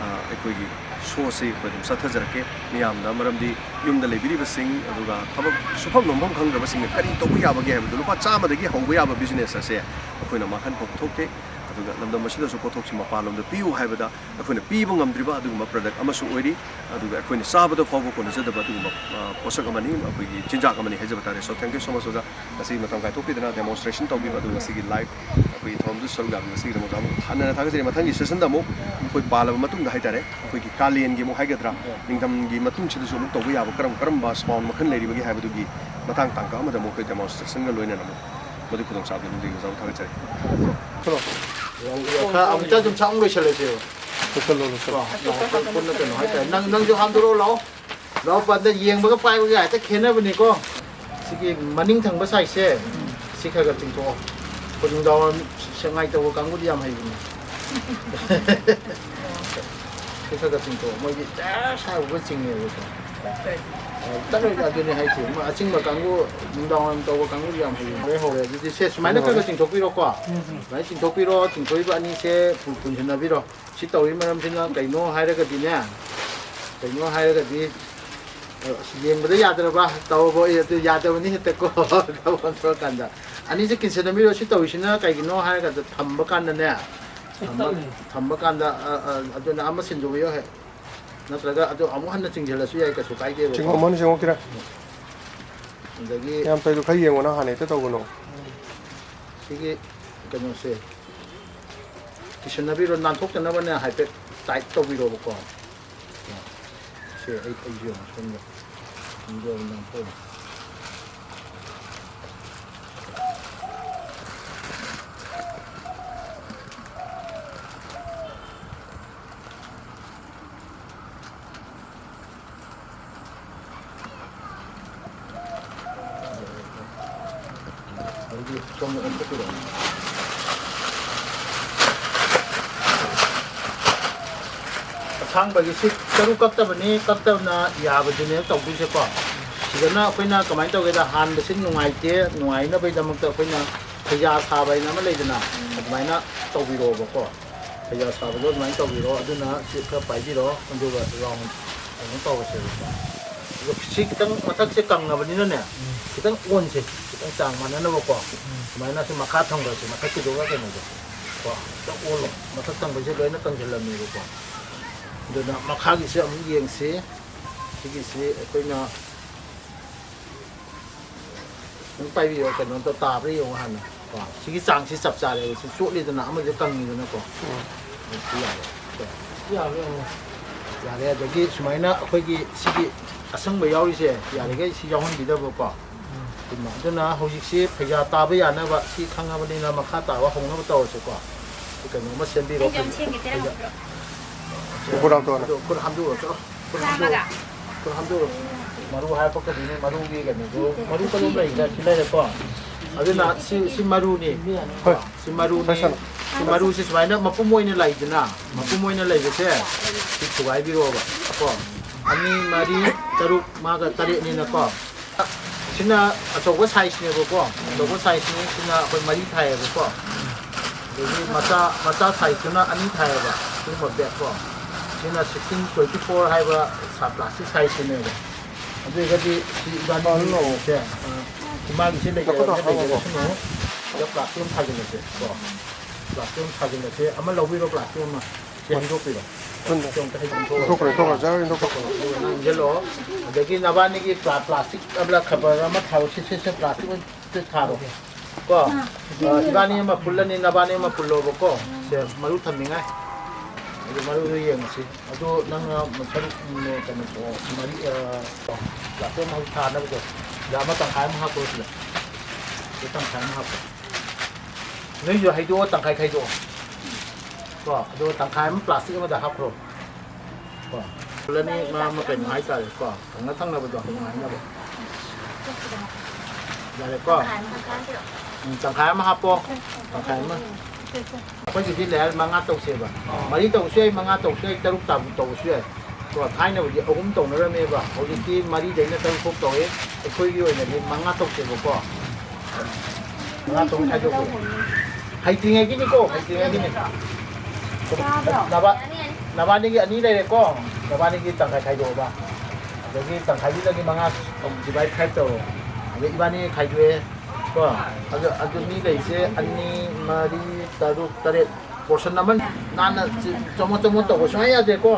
ꯑ, ꯑꯩꯈꯣꯏꯒꯤ ꯁꯣꯁꯤ ꯑꯩꯈꯣꯏ ꯑꯗꯨꯝ ꯆꯠꯊꯖꯔꯛꯀꯦ ꯃꯤꯌꯥꯝꯗ꯫ ꯃꯔꯝꯗꯤ ꯌꯨꯝꯗ ꯂꯩꯕꯤꯔꯤꯕꯁꯤꯡ, ꯑꯗꯨꯒ ꯊꯕꯛ ꯁꯨꯐꯝ ꯅꯣꯝꯐꯝ ꯈꯪꯗ꯭ꯔꯕꯁꯤꯡꯅ ꯀꯔꯤ ꯇꯧꯕ ꯌꯥꯕꯒꯦ ꯍꯥꯏꯕꯗꯨ, ꯂꯨꯄꯥ ꯆꯥꯝꯃꯗꯒꯤ ꯍꯧꯕ ꯌꯥꯕ ꯕꯤꯖꯤꯅꯦꯁ ꯑꯁꯦ ꯑꯩꯈꯣꯏꯅ ꯃꯥꯡꯍꯟꯕ ꯊꯣꯛꯇꯦ꯫ ꯑꯗꯨꯒ ꯂꯝꯗꯝ ꯑꯁꯤꯗꯁꯨ ꯄꯣꯠꯊꯣꯛꯁꯤ ꯃꯄꯥꯟꯂꯣꯝꯗ ꯄꯤꯌꯨ ꯍꯥꯏꯕꯗ ꯑꯩꯈꯣꯏꯅ ꯄꯤꯕ ꯉꯝꯗ꯭ꯔꯤꯕ ꯑꯗꯨꯒꯨꯝꯕ ꯄ꯭ꯔꯗꯛ ꯑꯃꯁꯨ ꯑꯣꯏꯔꯤ꯫ ꯑꯗꯨꯒ ꯑꯩꯈꯣꯏꯅ ꯆꯥꯕꯗ ꯐꯥꯎꯕ ꯀꯣꯟꯅꯖꯗꯕ ꯑꯗꯨꯒꯨꯝꯕ, ꯑ, ꯄꯣꯠꯁꯛ ꯑꯃꯅꯤ, ꯑꯩꯈꯣꯏꯒꯤ ꯆꯤꯟꯖꯥꯛ ꯑꯃꯅꯤ ꯍꯥꯏꯖꯕ ꯇꯥꯔꯦ꯫ So, thank you so much, ꯑꯣꯖꯥ꯫ ꯉꯁꯤ ꯃꯇꯝ ꯀꯥꯏꯊꯣꯛꯄꯤꯗꯅ ꯗꯦꯃꯣꯟꯁꯇ꯭ꯔꯦꯁꯟ ꯇꯧꯕꯤꯕ, ꯑꯗꯨꯒ ꯉꯁꯤꯒꯤ ꯂꯥꯏꯚ ꯑꯩꯈꯣꯏꯒꯤ ꯊꯧꯔꯝꯗꯨ ꯁꯔꯨꯛ ꯌꯥꯕꯤꯕ ꯉꯁꯤꯒꯤꯗꯃꯛꯇ ꯑꯃꯨꯛ ꯍꯟꯅ ꯊꯥꯒꯠꯆꯔꯤ꯫ ꯃꯊꯪꯒꯤ ꯁꯦꯁꯟꯗ ꯑꯃꯨꯛ ꯑꯩꯈꯣꯏ ꯄꯥꯜꯂꯕ ꯃꯇꯨꯡꯗ ꯍꯥꯏꯇꯥꯔꯦ, ꯑꯩꯈꯣꯏꯒꯤ ꯀꯥꯂꯦꯟꯒꯤ ꯑꯃꯨꯛ ꯍꯥꯏꯒꯗ꯭ꯔꯥ, ꯅꯤꯡꯊꯝꯒꯤ ꯃꯇꯨꯡꯁꯤꯗꯁꯨ ꯑꯃꯨꯛ ꯇꯧꯕ ꯌꯥꯕ ꯀꯔꯝ ꯀꯔꯝꯕ ꯁ꯭ꯄꯥꯎꯟ ꯃꯈꯜ ꯂꯩꯔꯤꯕꯒꯦ ꯍꯥꯏꯕꯗꯨꯒꯤ ꯃꯇꯥꯡ ꯇꯥꯡꯀꯛ ꯑꯃꯗ ꯑꯃꯨꯛ ꯑꯩꯈꯣꯏ ꯗꯦꯃꯣꯟꯁꯇ꯭ꯔꯦꯁꯟꯒ ꯂꯣꯏꯅꯅ ꯑꯃꯨꯛ ꯃꯗꯨ ꯈꯨꯗꯣꯡꯆꯥꯕꯗꯨ ꯑꯗꯨꯝ ꯑꯣꯖꯥꯕꯨ ꯊꯥꯒꯠꯆꯔꯤ꯫ ꯈꯔ ꯑꯃꯨꯛꯇ ꯑꯗꯨꯝ ꯆꯥꯛ ꯑꯃꯨꯛ ꯂꯣꯏꯁꯜꯂꯁꯦꯕ꯫ ꯂꯣꯏꯁꯜꯂꯣ, ꯂꯣꯏꯁꯜꯂꯣ꯫ ꯀꯣ, ꯌꯥꯝ ꯄꯨꯟꯅ ꯀꯩꯅꯣ ꯍꯥꯏꯇꯥꯔꯦ꯫ ꯅꯪ, ꯅꯪꯁꯨ ꯍꯥꯝꯗꯣꯔꯛꯑꯣ, ꯂꯥꯛꯑꯣ꯫ ꯂꯥꯛꯑꯣ, ꯄꯥꯟꯗ ꯌꯦꯡꯕꯒ ꯄꯥꯏꯕꯒ ꯍꯦꯛꯇ ꯈꯦꯠꯅꯕꯅꯤꯀꯣ꯫ ꯁꯤꯒꯤ ꯃꯅꯤꯡ ꯊꯪꯕ ꯁꯥꯏꯠꯁꯦ, ꯁꯤ ꯈꯔ ꯈꯔ ꯆꯤꯡꯊꯣꯛꯑꯣ꯫ ꯑꯩꯈꯣꯏ ꯅꯨꯡꯗꯥꯡ ꯋꯥꯏꯔꯝ ꯁꯦꯛꯃꯥꯏ ꯇꯧꯕ ꯀꯥꯡꯕꯨꯗꯤ ꯌꯥꯝ ꯍꯩꯕꯅꯦ꯫ ꯁꯤ ꯈꯔ ꯈꯔ ꯆꯤꯡꯊꯣꯛꯑꯣ꯫ ꯃꯣꯏꯗꯤ ꯖꯔ ꯁꯥꯏꯕꯒ ꯆꯤꯡꯉꯦꯕꯀꯣ꯫ ꯑ, ꯇꯠꯂꯣꯏꯗ, ꯑꯗꯨꯅꯦ ꯍꯥꯏꯁꯦ꯫ ꯃꯣꯏ ꯑꯆꯤꯡꯕ ꯀꯥꯡꯕꯨ, ꯅꯨꯡꯗꯥꯡ ꯋꯥꯏꯔꯝ ꯇꯧꯕ ꯀꯥꯡꯕꯨꯗꯤ ꯌꯥꯝ ꯍꯩꯕꯅꯦ꯫ ꯍꯧꯔꯦ, ꯍꯧꯔꯦ꯫ ꯑꯗꯨꯗꯤ ꯁꯦ, ꯁꯨꯃꯥꯏꯅ ꯈꯔ ꯈꯔ ꯆꯤꯡꯊꯣꯛꯄꯤꯔꯣꯀꯣ꯫ ꯁꯨꯃꯥꯏꯅ ꯆꯤꯡꯊꯣꯛꯄꯤꯔꯣ, ꯆꯤꯡꯊꯣꯛꯏꯕ ꯑꯅꯤꯁꯦ ꯄꯨ-, ꯄꯨꯟꯁꯤꯟꯅꯕꯤꯔꯣ꯫ ꯁꯤ ꯇꯧꯔꯤ ꯃꯔꯝꯁꯤꯅ ꯀꯩꯅꯣ ꯍꯥꯏꯔꯒꯗꯤꯅꯦ, ꯀꯩꯅꯣ ꯍꯥꯏꯔꯒꯗꯤ, ꯑ, ꯑꯁ, ꯌꯦꯡꯕꯗ ꯌꯥꯗ꯭ꯔꯕ ꯇꯧꯕ, ꯑꯦ, ꯑꯗꯨ ꯌꯥꯗꯕꯅꯤ ꯍꯦꯛꯇ ꯀꯣ꯫ ꯊꯕꯛ ꯑꯣꯟꯊꯣꯔꯀꯥꯟꯗ꯫ ꯑꯅꯤꯁꯦ ꯀꯤꯟꯁꯤꯟꯅꯕꯤꯔꯣ꯫ ꯁꯤ ꯇꯧꯔꯤꯁꯤꯅ ꯀꯩꯒꯤꯅꯣ ꯍꯥꯏꯔꯒ, ꯊꯝꯕ ꯀꯥꯟꯗꯅꯦ, ꯊꯝꯕ, ꯊꯝꯕ ꯀꯥꯟꯗ, ꯑ, ꯑ, ꯑꯗꯨꯅ ꯑꯃ ꯁꯤꯟꯗꯣꯛꯄꯤꯌꯣ ꯍꯦꯛ꯫ ꯅꯠꯇ꯭ꯔꯒ ꯑꯗꯨ ꯑꯃꯨꯛ ꯍꯟꯅ ꯆꯤꯡꯁꯤꯜꯂꯁꯨ ꯌꯥꯏ, ꯀꯩꯁꯨ ꯀꯥꯏꯗꯦꯕꯀꯣ꯫ ꯆꯤꯡꯉꯝꯃꯅꯤ, ꯆꯤꯡꯉꯛꯇ꯭ꯔꯦ꯫ ꯑꯗꯒꯤ ꯌꯥꯝ ꯇꯧꯔꯤꯗꯣ ꯈꯔ ꯌꯦꯡꯉꯣ, ꯅꯪ ꯍꯥꯟꯅ ꯍꯦꯛꯇ ꯇꯧꯒꯅꯨ꯫ ꯁꯤꯒꯤ ꯀꯩꯅꯣꯁꯦ ꯀꯤꯁꯟꯅꯕꯤꯔꯣ, ꯅꯥꯟꯊꯣꯛꯇꯅꯕꯅꯦ ꯍꯥꯏꯐꯦꯠ ꯇꯥꯏꯠ ꯇꯧꯕꯤꯔꯣꯕꯀꯣ꯫ ꯁꯦ ꯑꯩ, ꯑꯩꯁꯨ ꯌꯦꯡꯉꯣ ꯁꯣꯝꯗ꯫ ꯁꯣꯝꯗ ꯑꯗꯨꯝ ꯅꯥꯟꯊꯣꯛꯑꯣ꯫ ꯑꯗꯒꯤ ꯁꯣꯝꯗ ꯑꯣꯟꯊꯣꯛꯄꯤꯔꯛꯑꯣ꯫ ꯑꯁꯥꯡꯕꯒꯤ ꯁꯤ ꯇꯔꯨꯛ ꯀꯛꯇꯕꯅꯤ, ꯀꯛꯇꯕꯅ ꯌꯥꯕꯗꯨꯅꯦ ꯇꯧꯗꯣꯏꯁꯦꯀꯣ꯫ ꯁꯤꯗꯅ ꯑꯩꯈꯣꯏꯅ ꯀꯃꯥꯏꯅ ꯇꯧꯒꯦꯗ, ꯍꯥꯟꯕꯁꯤ ꯅꯨꯡꯉꯥꯏꯇꯦ, ꯅꯨꯡꯉꯥꯏꯅꯕꯒꯤꯗꯃꯛꯇ ꯑꯩꯈꯣꯏꯅ ꯐꯩꯖꯥ ꯁꯥꯕ ꯍꯥꯏꯅ ꯑꯃ ꯂꯩꯗꯅ, ꯑꯗꯨꯃꯥꯏꯅ ꯇꯧꯕꯤꯔꯛꯑꯣꯕꯀꯣ꯫ ꯐꯩꯖꯥ ꯁꯥꯕꯗꯣ ꯑꯗꯨꯃꯥꯏꯅ ꯇꯧꯕꯤꯔꯣ꯫ ꯑꯗꯨꯅ ꯁꯤ ꯈꯔ ꯄꯥꯏꯕꯤꯔꯣ, ꯑꯗꯨꯒ ꯔꯥꯎꯟ ꯀꯩꯅꯣ ꯇꯧꯔꯁꯦꯕꯀꯣ꯫ ꯑꯗꯣ ꯁꯤ ꯈꯤꯇꯪ ꯃꯊꯛꯁꯦ ꯀꯪꯉꯕꯅꯤꯅꯅꯦ, ꯈꯤꯇꯪ ꯑꯣꯟꯁꯦ, ꯈꯤꯇꯪ ꯆꯥꯡ ꯃꯥꯟꯅꯅꯕꯀꯣ꯫ ꯁꯨꯃꯥꯏꯅ ꯁꯤ ꯃꯈꯥ ꯊꯪꯕꯁꯦ, ꯃꯊꯛꯀꯤꯗꯨꯒ ꯀꯩꯅꯣꯗꯣ ꯀꯣ, ꯈꯤꯇꯪ ꯑꯣꯜꯂꯣ꯫ ꯃꯊꯛ ꯊꯪꯕꯁꯦ ꯂꯣꯏꯅ ꯀꯪꯁꯤꯜꯂꯝꯃꯦꯕꯀꯣ꯫ ꯑꯗꯨꯅ ꯃꯈꯥꯒꯤꯁꯦ ꯑꯃꯨꯛ ꯌꯦꯡꯁꯤ꯫ ꯁꯤꯒꯤꯁꯤ ꯑꯩꯈꯣꯏꯅ ꯑꯗꯨꯝ ꯄꯥꯏꯕꯤꯌꯣ, ꯀꯩꯅꯣꯗꯣ ꯇꯥꯕ꯭ꯔꯥ ꯌꯦꯡꯉꯣ ꯍꯥꯟꯅ꯫ ꯀꯣ, ꯁꯤꯒꯤ ꯆꯥꯡꯁꯤ ꯆꯞ ꯆꯥꯔꯦꯕ꯫ ꯁꯤ ꯆꯣꯠꯂꯤꯗꯅ, ꯑꯃꯁꯦ ꯀꯪꯉꯤꯗꯅꯀꯣ꯫ ꯎꯝ꯫ ꯑꯗꯨ ꯌꯥꯔꯦ꯫ ꯀꯣ꯫ ꯌꯥꯔꯦ, ꯌꯥꯔꯦ꯫ ꯌꯥꯔꯦ, ꯑꯗꯒꯤ ꯁꯨꯃꯥꯏꯅ ꯑꯩꯈꯣꯏꯒꯤ ꯁꯤꯒꯤ ꯑꯁꯪꯕ ꯌꯥꯎꯔꯤꯁꯦ, ꯌꯥꯔꯤꯈꯩ ꯁꯤ ꯌꯥꯎꯍꯟꯕꯤꯗꯕꯀꯣ꯫ ꯎꯝ꯫ ꯑꯗꯨꯅ ꯍꯧꯖꯤꯛꯁꯤ ꯐꯩꯖꯥ ꯇꯥꯕ ꯌꯥꯅꯕ ꯁꯤ ꯈꯪꯉꯕꯅꯤꯅ ꯃꯈꯥ ꯇꯥꯕ ꯍꯧꯅꯕ ꯇꯧꯔꯁꯤꯀꯣ꯫ ꯁꯤ ꯀꯩꯅꯣꯝꯃ ꯁꯦꯝꯕꯤꯔꯣ꯫ ꯑꯩꯁꯨ ꯑꯝ ꯁꯦꯝꯒꯦ, ꯆꯦ ꯐꯩꯖꯥ-, ꯔꯥꯃꯣ꯫ ꯈꯨꯠ ꯍꯥꯝꯗꯣꯛꯑꯣ꯫ ꯑꯗꯣ ꯈꯨꯠ ꯍꯥꯝꯗꯣꯛꯑꯣ, ꯆꯠꯂꯣ꯫ ꯈꯨꯠ ꯍꯥꯝꯗꯣꯛꯑꯣ꯫ ꯆꯥꯝꯃꯒ꯫ ꯈꯨꯠ ꯍꯥꯝꯗꯣꯛꯑꯣ꯫ ꯃꯔꯨ ꯍꯥꯏꯔꯛꯄꯀꯗꯣꯏꯅꯦ, ꯃꯔꯨꯒꯤ ꯀꯩꯅꯣꯗꯣ, ꯃꯔꯨ ꯀꯗꯣꯝ ꯂꯩꯒꯦ? ꯁꯤ ꯂꯩꯔꯦꯀꯣ꯫ ꯑꯗꯨꯅ ꯁꯤ, ꯁꯤ ꯃꯔꯨꯅꯤ꯫ ꯍꯣꯏ꯫ ꯁꯤ ꯃꯔꯨꯅꯤ꯫ ꯁꯥꯏꯁꯅ꯫ ꯁꯤ ꯃꯔꯨꯁꯤ ꯁꯨꯃꯥꯏꯅ ꯃꯄꯨꯝ ꯑꯣꯏꯅ ꯂꯩꯗꯅ, ꯃꯄꯨꯝ ꯑꯣꯏꯅ ꯂꯩꯕꯁꯦ ꯁꯤ ꯊꯨꯒꯥꯏꯕꯤꯔꯣꯕ ꯀꯣ꯫ ꯑꯅꯤ, ꯃꯔꯤ, ꯇꯔꯨꯛ, ꯃꯉꯥꯒ ꯇꯔꯦꯠꯅꯤꯅꯀꯣ꯫ ꯁꯤꯅ ꯑꯆꯧꯕ ꯁꯥꯏꯖꯅꯦꯕꯀꯣ, ꯑꯆꯧꯕ ꯁꯥꯏꯖꯅꯤ꯫ ꯁꯤꯅ ꯑꯩꯈꯣꯏ ꯃꯔꯤ ꯊꯥꯏꯌꯦꯕꯀꯣ꯫ ꯑꯗꯒꯤ ꯃꯆꯥ, ꯃꯆꯥ ꯁꯥꯏꯖꯇꯨꯅ ꯑꯅꯤ ꯊꯥꯏꯌꯦꯕ, ꯁꯤꯒꯨꯝꯕ ꯕꯦꯒ ꯀꯣ꯫ ꯁꯤꯅ ꯁꯤꯛꯁꯇꯤꯟ ꯇ꯭ꯋꯦꯟꯇꯤ ꯐꯣꯔ ꯍꯥꯏꯕ ꯁꯥ ꯄ꯭ꯂꯥꯁꯇꯤꯛ ꯁꯥꯏꯖꯁꯤꯅꯦꯕ꯫ ꯑꯗꯨ ꯑꯣꯏꯔꯒꯗꯤ ꯁꯤ ꯏꯕꯥꯅꯤꯒꯤ ꯁꯦ, ꯑ, ꯁꯤ ꯃꯥꯒꯤꯁꯦ ꯂꯩꯖꯔꯒ ꯂꯩꯖꯔꯁꯅꯨ꯫ ꯁꯤꯗ ꯄ꯭ꯂꯥꯁꯇꯤꯛ ꯑꯃ ꯊꯥꯖꯤꯜꯂꯁꯦ ꯀꯣ꯫ ꯄ꯭ꯂꯥꯁꯇꯤꯛ ꯑꯃ ꯊꯥꯖꯤꯜꯂꯁꯦ꯫ ꯑꯃ ꯂꯧꯕꯤꯔꯣ, ꯄ꯭ꯂꯥꯁꯇꯤꯛ ꯑꯃ꯫ ꯁꯤ ꯍꯩꯗꯣꯛꯄꯤꯔꯣ꯫ ꯁꯤ ꯑꯝꯇ ꯍꯩꯗꯣꯛꯄꯤꯔꯣ꯫ ꯏꯟꯊꯣꯛꯈ꯭ꯔꯣ, ꯏꯟꯊꯣꯛꯈ꯭ꯔꯣ, ꯖꯔ ꯏꯟꯊꯣꯛꯈ꯭ꯔꯣ꯫ ꯑꯗꯨꯒ ꯅꯪ ꯏꯟꯁꯤꯜꯂꯣ꯫ ꯑꯗꯒꯤ ꯅꯕꯥꯅꯤꯒꯤ ꯄ꯭ꯂꯥ-, ꯄ꯭ꯂꯥꯁꯇꯤꯛ ꯑꯃ ꯈꯕꯔ ꯑꯃ ꯊꯥꯔꯣ꯫ ꯁꯤ, ꯁꯤ, ꯁꯤ ꯄ꯭ꯂꯥꯁꯇꯤꯛ ꯑꯣꯏꯅ ꯊꯥꯔꯣ꯫ ꯀꯣ? ꯑ, ꯏꯕꯥꯅꯤ ꯑꯃ ꯄꯨꯜꯂꯅꯤ, ꯅꯕꯥꯅꯤ ꯑꯃ ꯄꯨꯜꯂꯣꯕꯀꯣ꯫ ꯁꯦ, ꯃꯔꯨ ꯊꯝꯅꯤꯡꯉꯥꯏ꯫ ꯑꯗꯨ ꯃꯔꯨꯗꯨ ꯌꯦꯡꯉꯁꯤ꯫ ꯑꯗꯨ ꯅꯪꯅ ꯁꯔꯨꯛ, ꯎꯝ, ꯀꯩꯅꯣ, ꯑꯣ, ꯃꯔꯤ, ꯑ, ꯂꯥꯇꯦꯝ ꯍꯧꯖꯤꯛ ꯊꯥꯅꯕꯗꯣ꯫ ꯁꯤꯗ ꯑꯃ ꯇꯪꯈꯥꯏ ꯑꯃ ꯍꯥꯞꯄꯣ ꯁꯤꯗ꯫ ꯁꯤꯗ ꯇꯪꯈꯥꯏ ꯑꯃ ꯍꯥꯞꯄꯣ꯫ ꯅꯣꯏꯁꯨ ꯍꯩꯗꯣꯛꯑꯣ, ꯇꯪꯈꯥꯏ ꯈꯥꯏꯗꯣꯛꯑꯣ꯫ ꯀꯣ, ꯑꯗꯨꯒ ꯇꯪꯈꯥꯏ ꯑꯃ ꯄ꯭ꯂꯥꯁꯇꯤꯛ ꯑꯃꯗ ꯍꯥꯞꯈ꯭ꯔꯣ꯫ ꯀꯣ, ꯐꯨꯜ ꯑꯅꯤ ꯑꯃ, ꯑꯃ ꯀꯩꯅꯣ ꯍꯥꯏꯇꯥꯔꯦ, ꯀꯣ, ꯊꯪꯅ ꯊꯪꯅꯕꯗꯣ ꯅꯨꯡꯉꯥꯏꯅꯕ꯫ ꯌꯥꯔꯦꯀꯣ? ꯎꯝ, ꯇꯪꯈꯥꯏ ꯑꯃ ꯍꯥꯞꯄꯣ꯫ ꯇꯪꯈꯥꯏ ꯑꯃ꯫ ꯑꯩꯈꯣꯏꯒꯤꯗꯤ ꯂꯦꯌꯔ ꯃꯉꯥ ꯇꯧꯁꯦꯕ꯫ ꯃꯔꯤ ꯇꯧꯁꯨ ꯌꯥꯏ, ꯃꯉꯥ ꯇꯧꯁꯨ ꯌꯥꯏ, ꯇꯔꯨꯛ ꯇꯥꯕꯨ ꯇꯧꯕꯁꯨ ꯌꯥꯏ꯫ ꯀꯣ, ꯊꯥꯏꯅꯕꯨꯗꯤ ꯑꯍꯨꯝ ꯇꯧꯅꯔꯝꯃꯦꯕ, ꯍꯧꯖꯤꯛꯇꯤ ꯃꯔꯤꯗꯩꯅ ꯇꯔꯨꯛ ꯐꯥꯎ ꯇꯧꯋꯦ꯫ ꯑꯩꯈꯣꯏꯒꯤ ꯑꯣꯏꯅꯗꯤ ꯃꯉꯥ ꯇꯧꯁꯦꯕꯀꯣ꯫ ꯃꯉꯥ ꯇꯧ ꯈꯥꯏꯗꯣꯛꯑꯣ꯫ ꯍꯩꯇ꯭ꯔꯤꯉꯩꯒꯤꯅꯤꯀꯣ, ꯍꯩꯇ꯭ꯔꯤꯉꯩꯒꯤꯅꯤ꯫ ꯅꯕꯥ-, ꯅꯕꯥꯅꯤꯒꯤ ꯑꯅꯤ ꯂꯩꯔꯦꯀꯣ, ꯅꯕꯥꯅꯤꯒꯤ ꯇꯪꯈꯥꯏ ꯈꯥꯏꯗꯣꯛꯑꯣꯕ꯫ ꯑꯗꯒꯤ ꯇꯪꯈꯥꯏꯗꯨꯗꯒꯤ ꯃꯉꯥ divide five ꯇꯧꯔꯣ꯫ ꯑꯗꯩ ꯏꯕꯥꯅꯤ ꯈꯥꯏꯗꯣꯛꯑꯦ ꯀꯣ꯫ ꯑꯗꯨ, ꯑꯗꯨ ꯃꯤ ꯂꯩꯁꯦ ꯑꯅꯤ, ꯃꯔꯤ, ꯇꯔꯨꯛ, ꯇꯔꯦꯠ꯫ ꯄꯣꯔꯁꯟ ꯑꯃ ꯅꯥꯟꯅ ꯆꯤ-, ꯆꯃꯣꯠ ꯆꯃꯣꯠ ꯇꯧꯕ ꯁꯨꯡꯌꯥ ꯌꯥꯗꯦꯀꯣ꯫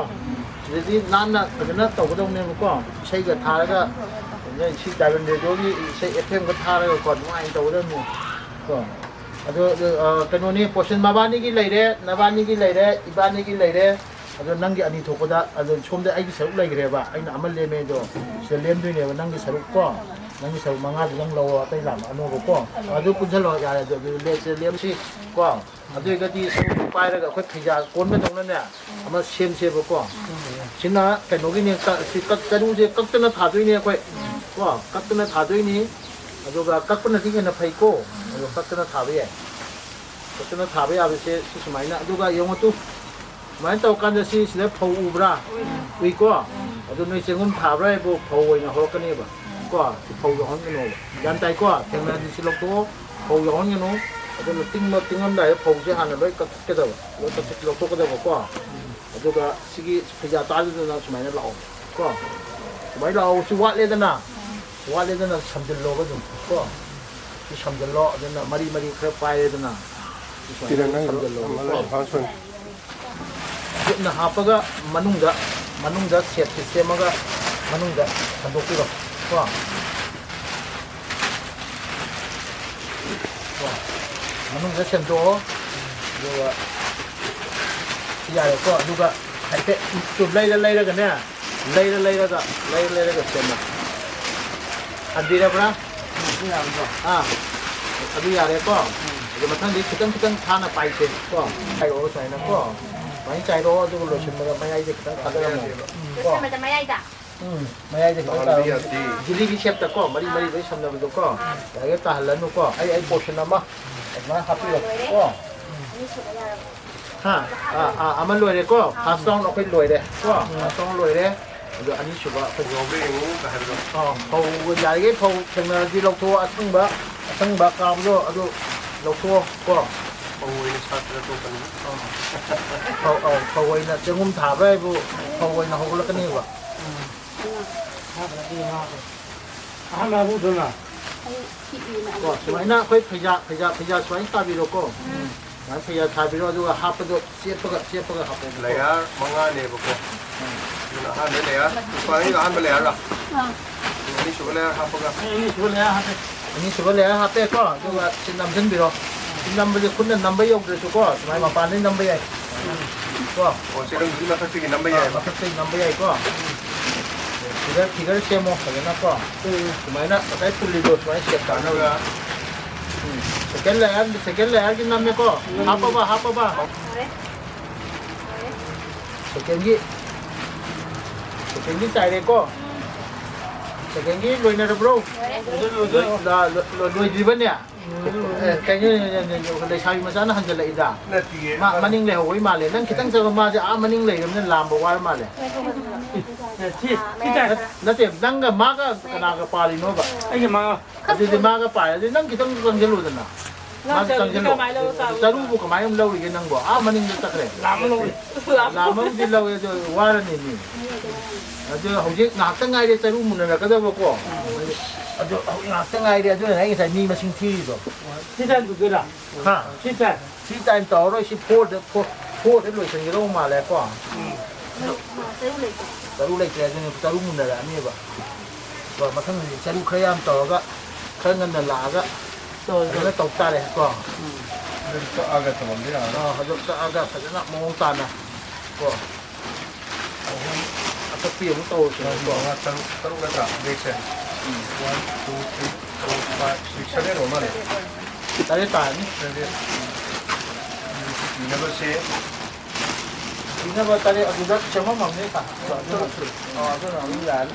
ꯁꯤꯗꯗꯤ ꯅꯥꯟꯅ ꯐꯖꯅ ꯇꯧꯒꯗꯧꯅꯦꯕꯀꯣ꯫ ꯏꯁꯩꯒ ꯊꯥꯔꯒ, ꯁꯤ ꯗꯥꯏꯃꯟ ꯔꯦꯗꯤꯑꯣꯒꯤ ꯏꯁꯩ F M ꯒ ꯊꯥꯔꯒꯀꯣ, ꯅꯨꯡꯉꯥꯏꯅ ꯇꯧꯒꯗꯕꯅꯤ ꯀꯣ꯫ ꯑꯗꯣ, ꯑ, ꯀꯩꯅꯣꯅꯤ, ꯄꯣꯔꯁꯟ ꯃꯕꯥꯅꯤꯒꯤ ꯂꯩꯔꯦ, ꯅꯕꯥꯅꯤꯒꯤ ꯂꯩꯔꯦ, ꯏꯕꯥꯅꯤꯒꯤ ꯂꯩꯔꯦ꯫ ꯑꯗꯣ ꯅꯪꯒꯤ ꯑꯅꯤ ꯊꯣꯛꯄꯗ, ꯑꯗꯣ ꯁꯣꯝꯗ ꯑꯩꯒꯤ ꯁꯔꯨꯛ ꯂꯩꯈ꯭ꯔꯦꯕ, ꯑꯩꯅ ꯑꯃ ꯂꯦꯝꯃꯦ, ꯑꯗꯣ ꯁꯤꯗ ꯂꯦꯝꯗꯣꯏꯅꯦꯕ ꯅꯪꯒꯤ ꯁꯔꯨꯛ ꯀꯣ꯫ ꯅꯪꯒꯤ ꯁꯔꯨꯛ ꯃꯉꯥꯗꯨꯗꯪ ꯂꯧꯔꯣ, ꯑꯇꯩ ꯂꯥꯛꯑꯅꯣꯕꯀꯣ꯫ ꯑꯗꯨ ꯄꯨꯟꯁꯤꯜꯂꯣ, ꯌꯥꯔꯦ, ꯑꯗꯨ, ꯑꯗꯨ ꯂꯦꯝꯁꯦ, ꯂꯦꯝꯁꯤ ꯀꯣ꯫ ꯑꯗꯨ ꯑꯣꯏꯔꯒꯗꯤ ꯁꯔꯨꯛꯇꯨ ꯄꯥꯏꯔꯒ ꯑꯩꯈꯣꯏ ꯐꯤꯖꯥ ꯀꯣꯟꯕꯗꯧꯅꯅꯦ ꯑꯃ ꯁꯦꯝꯁꯦꯕꯀꯣ꯫ ꯁꯤꯅ ꯀꯩꯅꯣꯒꯤꯅꯦ, ꯀ-, ꯁꯤ ꯀꯛ-, ꯆꯔꯨꯁꯦ ꯀꯛꯇꯅ ꯊꯥꯗꯣꯏꯅꯦ ꯑꯩꯈꯣꯏ ꯀꯣ, ꯀꯛꯇꯅ ꯊꯥꯗꯣꯏꯅꯤ꯫ ꯑꯗꯨꯒ ꯀꯛꯄꯅꯗꯤ ꯍꯦꯟꯅ ꯐꯩꯀꯣ, ꯑꯗꯣ ꯀꯛꯇꯅ ꯊꯥꯕ ꯌꯥꯏ, ꯀꯛꯇꯅ ꯊꯥꯕ ꯌꯥꯕꯁꯦ ꯁꯤ ꯁꯨꯃꯥꯏꯅ꯫ ꯑꯗꯨꯒ ꯌꯦꯡꯉꯨ ꯇꯨ, ꯁꯨꯃꯥꯏꯅ ꯇꯧꯔꯀꯥꯟꯗ ꯁꯤ ꯁꯤꯗ ꯐꯧ ꯎꯕ꯭ꯔꯥ? ꯎꯏꯀꯣ? ꯑꯗꯨ ꯅꯣꯏ ꯆꯦꯡꯒꯨꯝ ꯊꯥꯕ꯭ꯔꯥ ꯍꯥꯏꯕꯨ ꯐꯧ ꯑꯣꯏꯅ ꯍꯧꯔꯛꯀꯅꯦꯕ ꯀꯣ, ꯁꯤ ꯐꯧ ꯌꯥꯎꯍꯟꯒꯅꯣꯕ꯫ ꯒ꯭ꯌꯥꯟ ꯇꯥꯏꯀꯣ? ꯊꯦꯡꯅꯔꯗꯤ ꯁꯤ ꯂꯧꯊꯣꯛꯑꯣ, ꯐꯧ ꯌꯥꯎꯍꯟꯒꯅꯨ꯫ ꯑꯗꯨꯅ ꯇꯤꯡꯕ, ꯇꯤꯡꯉꯝꯗꯥꯏꯗ ꯐꯧꯁꯦ ꯍꯥꯟꯅ ꯂꯣꯏ ꯀꯛꯊꯠꯀꯗꯕ, ꯂꯣꯏ ꯀꯛꯊꯠ-, ꯂꯧꯊꯣꯛꯀꯗꯕꯀꯣ꯫ ꯑꯗꯨꯒ ꯁꯤꯒꯤ ꯐꯩꯖꯥ ꯇꯥꯗꯨꯗꯅ ꯁꯨꯃꯥꯏꯅ ꯂꯥꯛꯑꯣ ꯀꯣ꯫ ꯁꯨꯃꯥꯏꯅ ꯂꯥꯛꯑꯣ꯫ ꯁꯤ ꯋꯥꯠꯂꯦꯗꯅ, ꯋꯥꯠꯂꯦꯗꯅ ꯁꯝꯖꯤꯜꯂꯣꯕ ꯑꯗꯨꯝ ꯀꯣ꯫ ꯁꯤ ꯁꯝꯖꯤꯜꯂꯣ꯫ ꯑꯗꯨꯅ ꯃꯔꯤ ꯃꯔꯤ ꯈꯔ ꯄꯥꯏꯔꯦꯗꯅ ꯁꯤ ꯁꯨꯃꯥꯏꯅ ꯁꯝꯖꯤꯜꯂꯣꯕ ꯀꯣ꯫ ꯈꯨꯠꯅ ꯍꯥꯞꯄꯒ ꯃꯅꯨꯡꯗ, ꯃꯅꯨꯡꯗ ꯁꯦꯞꯁꯦ ꯁꯦꯝꯃꯒ ꯃꯅꯨꯡꯗ ꯁꯟꯗꯣꯛꯄꯤꯔꯣ ꯀꯣ꯫ ꯀꯣ, ꯃꯅꯨꯡꯗ ꯁꯦꯝꯗꯣꯛꯑꯣ꯫ ꯑꯗꯨꯒ ꯁꯤ ꯌꯥꯔꯦꯀꯣ꯫ ꯑꯗꯨꯒ ꯍꯥꯏꯐꯦꯠ ꯂꯩꯔ ꯂꯩꯔꯒꯅꯦ, ꯂꯩꯔ ꯂꯩꯔꯒ, ꯂꯩꯔ ꯂꯩꯔꯒ ꯁꯦꯝꯃꯣ꯫ ꯍꯟꯕꯤꯔꯕ꯭ꯔꯥ? ꯑꯥ, ꯑꯗꯨ ꯌꯥꯔꯦꯀꯣ꯫ ꯑꯗꯨ ꯃꯊꯪꯗꯤ ꯈꯤꯇꯪ ꯈꯤꯇꯪ ꯊꯥꯅ ꯄꯥꯏꯁꯦ ꯀꯣ꯫ ꯄꯥꯏꯔꯛꯑꯣ ꯁꯨꯃꯥꯏꯅ ꯀꯣ꯫ ꯁꯨꯃꯥꯏꯅ ꯆꯥꯏꯔꯛꯑꯣ꯫ ꯑꯗꯨꯒ ꯂꯣꯏꯁꯤꯟꯕꯗ ꯃꯌꯥꯏꯗ ꯈꯤꯇꯪ ꯊꯥꯗꯔꯝꯃꯣ ꯀꯣ꯫ ꯂꯣꯏꯁꯤꯟꯕꯗ ꯃꯌꯥꯏꯗ? ꯎꯝ, ꯃꯌꯥꯏꯗ ꯈꯤꯇꯪ ꯇꯥꯔꯝꯃꯣ꯫ ꯖꯤꯂꯤꯒꯤ ꯁꯦꯞꯇ ꯀꯣ, ꯃꯔꯤ ꯃꯔꯤ ꯂꯣꯏ ꯁꯝꯅꯕꯗꯣ ꯀꯣ꯫ ꯌꯥꯔꯦ, ꯇꯥꯍꯜꯂꯅꯨ ꯀꯣ꯫ ꯑꯩ, ꯑꯩ ꯄꯣꯔꯁꯟ ꯑꯃ ꯑꯗꯨꯃꯥꯏꯅ ꯍꯥꯞꯄꯤꯔꯣ ꯀꯣ꯫ ꯍꯥ? ꯑꯥ, ꯑꯥ, ꯑꯃ ꯂꯣꯏꯔꯦ ꯀꯣ꯫ ꯐꯥꯔꯁ ꯔꯥꯎꯟ ꯑꯩꯈꯣꯏ ꯂꯣꯏꯔꯦ ꯀꯣ꯫ ꯐꯥꯔꯁ ꯔꯥꯎꯟ ꯂꯣꯏꯔꯦ꯫ ꯑꯗꯣ ꯑꯅꯤꯁꯨꯕ ꯑꯩꯈꯣꯏ ꯌꯥꯎꯕ꯭ꯔꯥ ꯌꯦꯡꯉꯨ ꯀꯥꯏ ꯍꯥꯏꯕꯗꯣ꯫ ꯑꯥ, ꯐꯧ ꯌꯥꯔꯤꯈꯩ ꯐꯧ ꯊꯦꯡꯅꯔꯗꯤ ꯂꯧꯊꯣꯛꯑꯣ꯫ ꯑꯁꯪꯕ, ꯑꯁꯪꯕ ꯀꯥꯕꯗꯣ ꯑꯗꯨ ꯂꯧꯊꯣꯛꯑꯣ ꯀꯣ꯫ ꯐꯧ ꯑꯣꯏꯅ ꯁꯥꯠꯄꯗ ꯇꯣꯛꯀꯅꯤ꯫ ꯑꯥ꯫ ꯐꯧ, ꯑꯧ, ꯐꯧ ꯑꯣꯏꯅ ꯆꯦꯡꯒꯨꯝ ꯊꯥꯕ꯭ꯔꯥ ꯍꯥꯏꯕꯨ ꯐꯧ ꯑꯣꯏꯅ ꯍꯧꯒꯠꯂꯛꯀꯅꯦꯕ꯫ ꯑꯍꯥꯟꯕ ꯑꯕꯨꯡꯗꯨꯅ꯫ ꯀꯣ, ꯁꯨꯃꯥꯏꯅ ꯑꯩꯈꯣꯏ ꯐꯩꯖꯥ, ꯐꯩꯖꯥ, ꯐꯩꯖꯥ ꯁꯨꯃꯥꯏꯅ ꯁꯥꯕꯤꯔꯣꯀꯣ꯫ ꯁꯨꯃꯥꯏꯅ ꯐꯩꯖꯥ ꯁꯥꯕꯤꯔꯣ, ꯑꯗꯨꯒ ꯍꯥꯞꯄꯗꯣ ꯆꯦꯞꯄꯒ, ꯆꯦꯞꯄꯒ ꯍꯥꯞꯄꯣꯕꯀꯣ꯫ ꯂꯦꯌꯔ ꯃꯉꯥꯅꯦꯕꯀꯣ꯫ ꯑꯗꯨꯅ ꯑꯍꯥꯟꯕ ꯂꯦꯌꯔ, ꯅꯨꯄꯥꯒꯤ ꯑꯍꯥꯟꯕ ꯂꯦꯌꯔ ꯂꯥ? ꯑꯥ꯫ ꯑꯅꯤꯁꯨꯕ ꯂꯦꯌꯔ ꯍꯥꯞꯄꯒ꯫ ꯑꯩ ꯑꯅꯤꯁꯨꯕ ꯂꯦꯌꯔ ꯍꯥꯞꯄꯦ꯫ ꯑꯅꯤꯁꯨꯕ ꯂꯦꯌꯔ ꯍꯥꯞꯄꯦꯀꯣ, ꯑꯗꯨꯒ ꯁꯤ ꯅꯝꯁꯤꯟꯕꯤꯔꯣ꯫ ꯁꯤ ꯅꯝꯕꯁꯦ ꯈꯨꯠꯅ ꯅꯝꯕ ꯌꯧꯗ꯭ꯔꯁꯨꯀꯣ, ꯁꯨꯃꯥꯏꯅ ꯃꯄꯥꯟꯗꯩ ꯅꯝꯕ ꯌꯥꯏ꯫ ꯀꯣ? ꯑꯣ, ꯁꯤ ꯑꯗꯨꯝ ꯃꯊꯛꯇꯒꯤ ꯅꯝꯕ ꯑꯥ, ꯌꯥꯏꯑꯕ? ꯃꯊꯛꯇꯒꯤ ꯅꯝꯕ ꯌꯥꯏꯀꯣ꯫ ꯐꯤꯒꯔ, ꯐꯤꯒꯔ ꯁꯦꯝꯃꯣ ꯐꯖꯅꯀꯣ꯫ ꯁꯨꯃꯥꯏꯅ ꯉꯁꯥꯏ ꯄꯨꯜꯂꯤꯗꯣ ꯁꯨꯃꯥꯏꯅ ꯁꯦꯞ ꯇꯥꯅꯕ꯫ ꯑꯗꯨꯒ ꯎꯝ꯫ ꯁꯦꯀꯦꯟ ꯂꯦꯌꯔ, ꯁꯦꯀꯦꯟ ꯂꯦꯌꯔꯒꯤ ꯅꯝꯃꯦꯀꯣ꯫ ꯍꯥꯞꯄꯕ, ꯍꯥꯞꯄꯕ꯫ ꯌꯥꯔꯦ꯫ ꯁꯦꯀꯦꯟꯒꯤ, ꯁꯦꯀꯦꯟꯒꯤ ꯆꯥꯏꯔꯦꯀꯣ꯫ ꯁꯦꯀꯦꯟꯒꯤ ꯂꯣꯏꯅꯔꯕ꯭ꯔꯣ? ꯂꯣꯏ-, ꯂꯣꯏ-, ꯂꯣꯏ-, ꯂꯣꯏꯗ꯭ꯔꯤꯕꯅꯦ? ꯑꯦ, ꯀꯩꯅꯣ, ꯂꯩꯁꯥꯕꯤ ꯃꯆꯥꯅ ꯍꯟꯖꯜꯂꯛꯏꯗ꯫ ꯅꯠꯇꯤꯌꯦ꯫ ꯃꯥ ꯃꯅꯤꯡ ꯂꯩꯍꯧꯕꯩ ꯃꯥꯜꯂꯦ꯫ ꯅꯪ ꯈꯤꯇꯪ ꯆꯠꯂꯣ, ꯃꯥꯁꯦ ꯑꯥ ꯃꯅꯤꯡ ꯂꯩꯔꯕꯅꯤꯅ ꯂꯥꯝꯕ ꯋꯥꯔ ꯃꯥꯜꯂꯦ꯫ ꯑꯦ, ꯁꯤ, ꯁꯤ ꯇꯥꯏ꯫ ꯅꯠ-, ꯅꯠꯇꯦ, ꯅꯪꯒ ꯃꯥꯒ ꯀꯅꯥꯒ ꯄꯥꯔꯤꯅꯣꯕ? ꯑꯩꯒ ꯃꯥꯒ꯫ ꯑꯗꯨꯗꯤ ꯃꯥꯒ ꯄꯥꯔꯦ꯫ ꯑꯗꯨꯗꯤ ꯅꯪ ꯈꯤꯇꯪ ꯆꯪꯁꯤꯜꯂꯨꯗꯅ꯫ ꯃꯥꯁꯨ ꯆꯪꯁꯤꯜꯂꯣ꯫ ꯀꯃꯥꯏꯅ ꯂꯧꯔ ꯆꯥꯕ? ꯆꯔꯨꯕꯨ ꯀꯃꯥꯏꯅ ꯑꯃꯨꯛ ꯂꯧꯔꯤꯒꯦ ꯅꯪꯕꯣ? ꯑꯥ ꯃꯅꯤꯡꯗ ꯆꯠꯈ꯭ꯔꯦ꯫ ꯂꯥꯝꯃ ꯂꯧꯔꯦ꯫ ꯂꯥꯝꯃꯕꯨꯗꯤ ꯂꯧꯋꯦ, ꯑꯗꯨ ꯋꯥꯔꯅꯤ ꯃꯤ꯫ ꯑꯗꯨ ꯍꯧꯖꯤꯛ ꯉꯥꯏꯍꯥꯛꯇꯪ ꯉꯥꯏꯔꯦ ꯆꯔꯨ ꯃꯨꯟꯅꯔꯛꯀꯗꯕꯀꯣ꯫ ꯑꯗꯨ ꯍꯧꯖꯤꯛ ꯉꯥꯏꯍꯥꯛꯇꯪ ꯉꯥꯏꯔꯦ, ꯑꯗꯨꯅꯅꯦ ꯑꯩ ꯉꯁꯥꯏ ꯃꯤ ꯃꯁꯤꯡ ꯊꯤꯔꯤꯗꯣ꯫ ꯁꯤ ꯆꯟꯗꯨꯗꯣꯏꯔꯥ? ꯍꯥ? ꯁꯤ ꯆꯟ꯫ ꯁꯤ ꯇꯥꯏꯝ ꯇꯧꯔꯔꯣꯏ, ꯁꯤ ꯐꯣꯔꯗ, ꯐꯣꯔ, ꯐꯣꯔꯗ ꯂꯣꯏꯁꯤꯟꯒꯗꯧ ꯃꯥꯜꯂꯦꯀꯣ꯫ ꯎꯝ꯫ ꯆꯔꯨ ꯂꯩꯇ꯭ꯔꯦ꯫ ꯆꯔꯨ ꯂꯩꯇ꯭ꯔꯦ, ꯑꯗꯨꯅꯦ ꯆꯔꯨ ꯃꯨꯟꯅꯔꯛꯑꯅꯦꯕ꯫ ꯀꯣ, ꯃꯊꯪꯗꯗꯤ ꯆꯔꯨ ꯈꯔ ꯌꯥꯝ ꯇꯧꯔꯒ, ꯈꯔ ꯉꯟꯅ ꯂꯥꯛꯑꯒ ꯇꯧꯔꯁꯤ꯫ ꯐꯖꯅ ꯇꯧ ꯇꯥꯔꯦ ꯀꯣ꯫ ꯎꯝ꯫ ꯑꯗꯨꯝ ꯀꯛꯑꯒ ꯊꯝꯃꯝꯕ ꯌꯥꯔꯅꯤ꯫ ꯑꯥ, ꯑꯗꯨꯝ ꯀꯛꯑꯒ ꯐꯖꯅ ꯃꯑꯣꯡ ꯇꯥꯅ ꯀꯣ꯫ ꯑꯍꯨꯝ꯫ ꯑꯀꯛꯄꯤ ꯑꯃꯨꯛ ꯇꯧꯔꯁꯦꯕꯀꯣ꯫ ꯃꯔꯤ, ꯃꯉꯥ, ꯇꯔꯨꯛ, ꯇꯔꯨꯛ ꯅꯠꯇ꯭ꯔꯥ? ꯕꯦꯛꯁꯦ꯫ ꯎꯝ꯫ One, two, three, four, five, six, seven ꯑꯣꯏꯔ ꯃꯥꯜꯂꯦ꯫ ꯇꯔꯦꯠ ꯇꯥꯔꯅꯤ꯫ ꯇꯔꯦꯠ꯫ ꯏꯅꯕꯁꯦ꯫ ꯏꯅꯕ ꯇꯔꯦꯠ ꯑꯗꯨꯗ ꯁꯦꯝꯃꯝꯃꯕꯅꯦ ꯀ-, ꯑꯗꯨꯅ, ꯑ, ꯑꯗꯨꯅ ꯑꯗꯨꯝ ꯌꯥꯔꯅꯤ꯫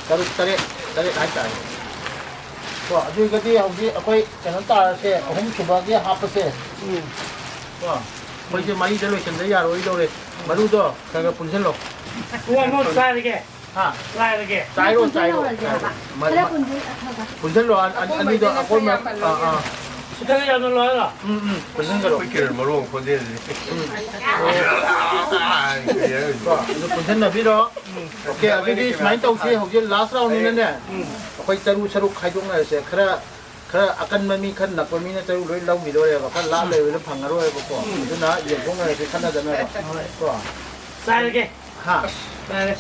ꯇꯔꯨꯛ, ꯇꯔꯦꯠ, ꯇꯔꯦꯠ ꯍꯥꯏꯇꯥꯔꯦ꯫ ꯀꯣ, ꯑꯗꯨ ꯑꯣꯏꯔꯒꯗꯤ ꯍꯧꯖꯤꯛ ꯑꯩꯈꯣꯏ ꯀꯩꯅꯣ ꯇꯥꯔꯁꯦ, ꯑꯍꯨꯝ ꯁꯨꯕꯒꯤ ꯍꯥꯞꯄꯁꯦ꯫ ꯎꯝ꯫ ꯀꯣ, ꯑꯩꯈꯣꯏꯁꯦ ꯃꯔꯤꯗ ꯂꯣꯏꯁꯤꯟꯗ ꯌꯥꯔꯣꯏꯗꯧꯔꯦ꯫ ꯃꯔꯨꯗꯣ ꯈꯔ ꯈꯔ ꯄꯨꯟꯁꯤꯜꯂꯣ꯫ ꯄꯨꯡ ꯑꯃ ꯆꯥꯔꯒꯦ꯫ ꯍꯥ? ꯆꯥꯏꯔꯒꯦ꯫ ꯆꯥꯏꯔꯣ, ꯆꯥꯏꯔꯣ꯫ ꯄꯨꯟꯁꯤꯜꯍꯧꯔꯁꯦ ꯍꯥꯏꯕ꯫ ꯃ-, ꯈꯔ ꯃ-, ꯄꯨꯟꯁꯤꯜ-, ꯑ, ꯊꯝꯃꯣ꯫ ꯄꯨꯟꯁꯤꯜꯂꯣ, ꯑ-, ꯑ-, ꯑꯅꯤꯗꯣ ꯑꯀꯣꯟꯕ, ꯑꯥ, ꯑꯥ꯫ ꯁꯤ ꯈꯔ ꯌꯥꯝꯅ ꯂꯣꯏꯔꯒ꯫ ꯎꯝ, ꯎꯝ, ꯄꯨꯟꯁꯤꯟꯈ꯭ꯔꯣ꯫ ꯑꯩꯈꯣꯏ ꯀꯤꯔꯟ ꯃꯔꯨ ꯑꯃ ꯈꯣꯟꯖꯦꯜꯁꯦ꯫ ꯎꯝ꯫ ꯀꯔꯤ ꯍꯥꯏꯔꯤꯅꯣ? ꯀꯣ, ꯑꯗꯨ ꯄꯨꯟꯁꯤꯟꯅꯕꯤꯔꯣ꯫ ꯎꯝ꯫ ꯑꯣꯀꯦ, ꯑꯗꯨꯗꯤ ꯁꯨꯃꯥꯏꯅ ꯇꯧꯁꯤ, ꯍꯧꯖꯤꯛ ꯂꯥꯁ ꯔꯥꯎꯟꯅꯤꯅꯅꯦ, ꯎꯝ꯫ ꯑꯩꯈꯣꯏ ꯆꯔꯨ ꯁꯔꯨꯛ ꯈꯥꯏꯗꯣꯛꯅꯔꯁꯦ꯫ ꯈꯔ, ꯈꯔ ꯑꯀꯟꯕ ꯃꯤ, ꯈꯔ ꯅꯛꯄ ꯃꯤꯅ ꯆꯔꯨ ꯂꯣꯏ ꯂꯧꯈꯤꯗꯣꯔꯦꯕ, ꯈꯔ ꯂꯥꯞ ꯂꯩꯕꯅ ꯐꯪꯉꯔꯣꯏꯕꯀꯣ꯫ ꯎꯝ꯫ ꯑꯗꯨꯅ ꯌꯦꯟꯊꯣꯛꯅꯔꯁꯤ, ꯈꯠꯅꯗꯅꯕ꯫ ꯍꯣꯏ꯫ ꯀꯣ꯫ ꯆꯥꯏꯔꯒꯦ꯫ ꯍꯥ? ꯆꯥꯏꯔꯦ꯫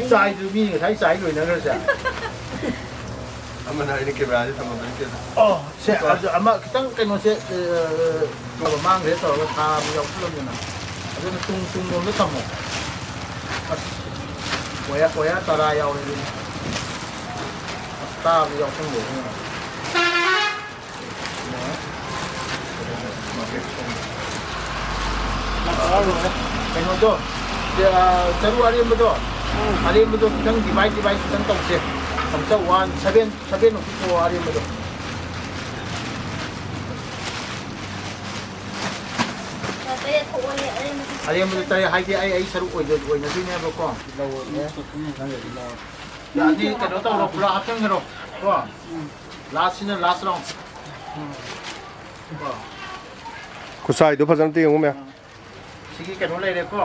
ꯆꯥꯏꯗꯨ ꯃꯤ ꯉꯁꯥꯏ ꯆꯥꯏ ꯂꯣꯏꯅꯈ꯭ꯔꯁꯦ꯫ ꯑꯃꯅ ꯑꯩꯅ ꯀꯦꯃꯦꯔꯥꯁꯦ ꯊꯝꯃꯝꯕ ꯅꯠꯇꯦꯗ꯫ ꯑꯣ, ꯁꯦ, ꯀꯣ꯫ ꯑꯗꯨ ꯑꯃ ꯈꯤꯇꯪ ꯀꯩꯅꯣꯁꯦ, ꯑ, ꯇꯧꯕ ꯃꯥꯡꯈ꯭ꯔꯦ ꯇꯧꯔꯒ ꯊꯥꯕ ꯌꯥꯎꯁꯜꯂꯝꯗꯅ꯫ ꯑꯗꯨꯅ ꯇꯨꯡ, ꯇꯨꯡꯂꯣꯝꯗ ꯊꯝꯃꯣ꯫ ꯑꯁ, ꯑꯣꯌꯥ, ꯑꯣꯌꯥ ꯇꯔꯥ ꯌꯥꯎꯔꯦ ꯑꯗꯨꯅ꯫ ꯑꯁ, ꯊꯥꯕ ꯌꯥꯎꯁꯜꯂꯦ ꯑꯗꯨꯅ꯫ ꯀꯩꯅꯣꯗꯣ, ꯑ, ꯆꯔꯨ ꯑꯔꯦꯝꯕꯗꯣ, ꯎꯝ꯫ ꯑꯔꯦꯝꯕꯗꯣ ꯈꯤꯇꯪ divide, divide ꯈꯤꯇꯪ ꯇꯧꯁꯦ꯫ ꯑꯝꯇ one seven, seven ꯑꯣꯏꯁꯨ ꯊꯣꯛꯑꯣ ꯑꯔꯦꯝꯕꯗꯣ꯫ ꯇꯔꯦꯠ ꯊꯣꯛꯑꯣꯌꯦ, ꯑꯔꯦꯝꯕꯗꯤ꯫ ꯑꯔꯦꯝꯕꯗ ꯇꯔꯦꯠ ꯍꯥꯏꯗꯤ ꯑꯩ, ꯑꯩ ꯁꯔꯨꯛ ꯑꯣꯏꯗꯣꯏ-, ꯑꯣꯏꯅꯗꯣꯏꯅꯦꯕꯀꯣ꯫ ꯂꯧꯔꯣ, ꯅꯪꯒꯤꯗꯤ ꯂꯧꯔꯣ꯫ ꯌꯥꯅꯤ, ꯀꯩꯅꯣ ꯇꯧꯔꯣ, ꯄꯨꯔꯥ ꯍꯥꯞꯆꯤꯟꯈ꯭ꯔꯣ ꯀꯣ꯫ ꯎꯝ꯫ Last ꯁꯤꯅ last round꯫ ꯀꯣ꯫ ꯈꯨꯠꯁꯥꯏꯗꯣ ꯐꯖꯅ ꯑꯝꯇ ꯌꯦꯡꯉꯨ, ꯃꯌꯥꯝ꯫ ꯁꯤꯒꯤ ꯀꯩꯅꯣ ꯂꯩꯔꯦꯀꯣ꯫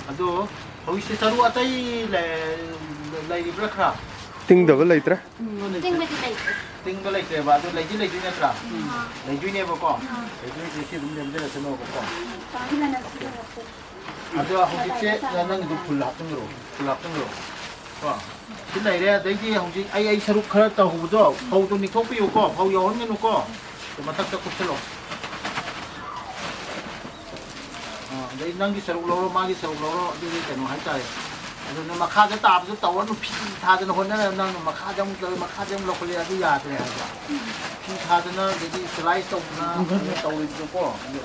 ꯑꯗꯣ ꯍꯧꯖꯤꯛꯁꯦ ꯆꯔꯨ ꯑꯇꯩ ꯂꯩ-, ꯂꯩꯔꯤꯕ꯭ꯔꯥ ꯈꯔ? ꯇꯤꯡꯗꯕ ꯂꯩꯇ꯭ꯔꯦ꯫ ꯇꯤꯡꯕꯗꯤ ꯂꯩꯇ꯭ꯔꯦ꯫ ꯇꯤꯡꯕ ꯂꯩꯇ꯭ꯔꯦꯕ, ꯑꯗꯣ ꯂꯩꯗꯤ ꯂꯩꯗꯣꯏ ꯅꯠꯇ꯭ꯔꯥ? ꯑꯥ꯫ ꯂꯩꯗꯣꯏꯅꯦꯕꯀꯣ꯫ ꯑꯥ꯫ ꯂꯩꯗꯣꯏꯁꯦ ꯁꯤ ꯑꯗꯨꯝ ꯂꯦꯝꯖꯔꯁꯅꯣꯕꯀꯣ꯫ ꯇꯥꯕꯤꯔꯅ ꯁꯤꯖꯤꯟꯅꯁꯦ꯫ ꯑꯗꯣ ꯍꯧꯖꯤꯛꯁꯦ ꯅꯪꯒꯤꯗꯣ ꯐꯨꯜ ꯍꯥꯞꯆꯤꯟꯈ꯭ꯔꯣ, ꯐꯨꯜ ꯍꯥꯞꯆꯤꯟꯈ꯭ꯔꯣ꯫ ꯀꯣ꯫ ꯁꯤ ꯂꯩꯔꯦ, ꯑꯗꯩꯗꯤ ꯍꯧꯖꯤꯛ ꯑꯩ, ꯑꯩ ꯁꯔꯨꯛ ꯈꯔ ꯇꯧꯍꯧꯕꯗꯣ, ꯐꯧꯗꯣ ꯅꯤꯛꯊꯣꯛꯄꯤꯌꯨꯀꯣ, ꯐꯧ ꯌꯥꯎꯍꯟꯒꯅꯨꯀꯣ꯫ ꯑꯗꯨ ꯃꯊꯛꯇ ꯀꯨꯞꯁꯜꯂꯣ꯫ ꯑꯥ, ꯑꯗꯩ ꯅꯪꯒꯤ ꯁꯔꯨꯛ ꯂꯧꯔꯣ, ꯃꯥꯒꯤ ꯁꯔꯨꯛ ꯂꯧꯔꯣ, ꯑꯗꯨꯗꯤ ꯀꯩꯅꯣ ꯍꯥꯏꯇꯥꯔꯦ꯫ ꯑꯗꯨꯅ ꯃꯈꯥꯗ ꯇꯥꯕꯁꯨ ꯇꯧꯔꯅꯨ, ꯐꯤ ꯊꯥꯗꯅ ꯍꯣꯠꯅꯔ ꯅꯪꯅ ꯃꯈꯥꯗ ꯑꯃꯨꯛ ꯇꯧꯔ, ꯃꯈꯥꯗ ꯑꯃꯨꯛ ꯂꯧꯈꯠꯂꯦ, ꯑꯗꯨ ꯌꯥꯗ꯭ꯔꯦ ꯍꯥꯏꯕ꯫ ꯐꯤ ꯊꯥꯗꯅ ꯑꯗꯒꯤ ꯁꯤꯂꯥꯏ ꯇꯧꯗꯅ ꯑꯗꯨ ꯇꯧꯔꯤꯕꯗꯨꯀꯣ, ꯑꯗꯨ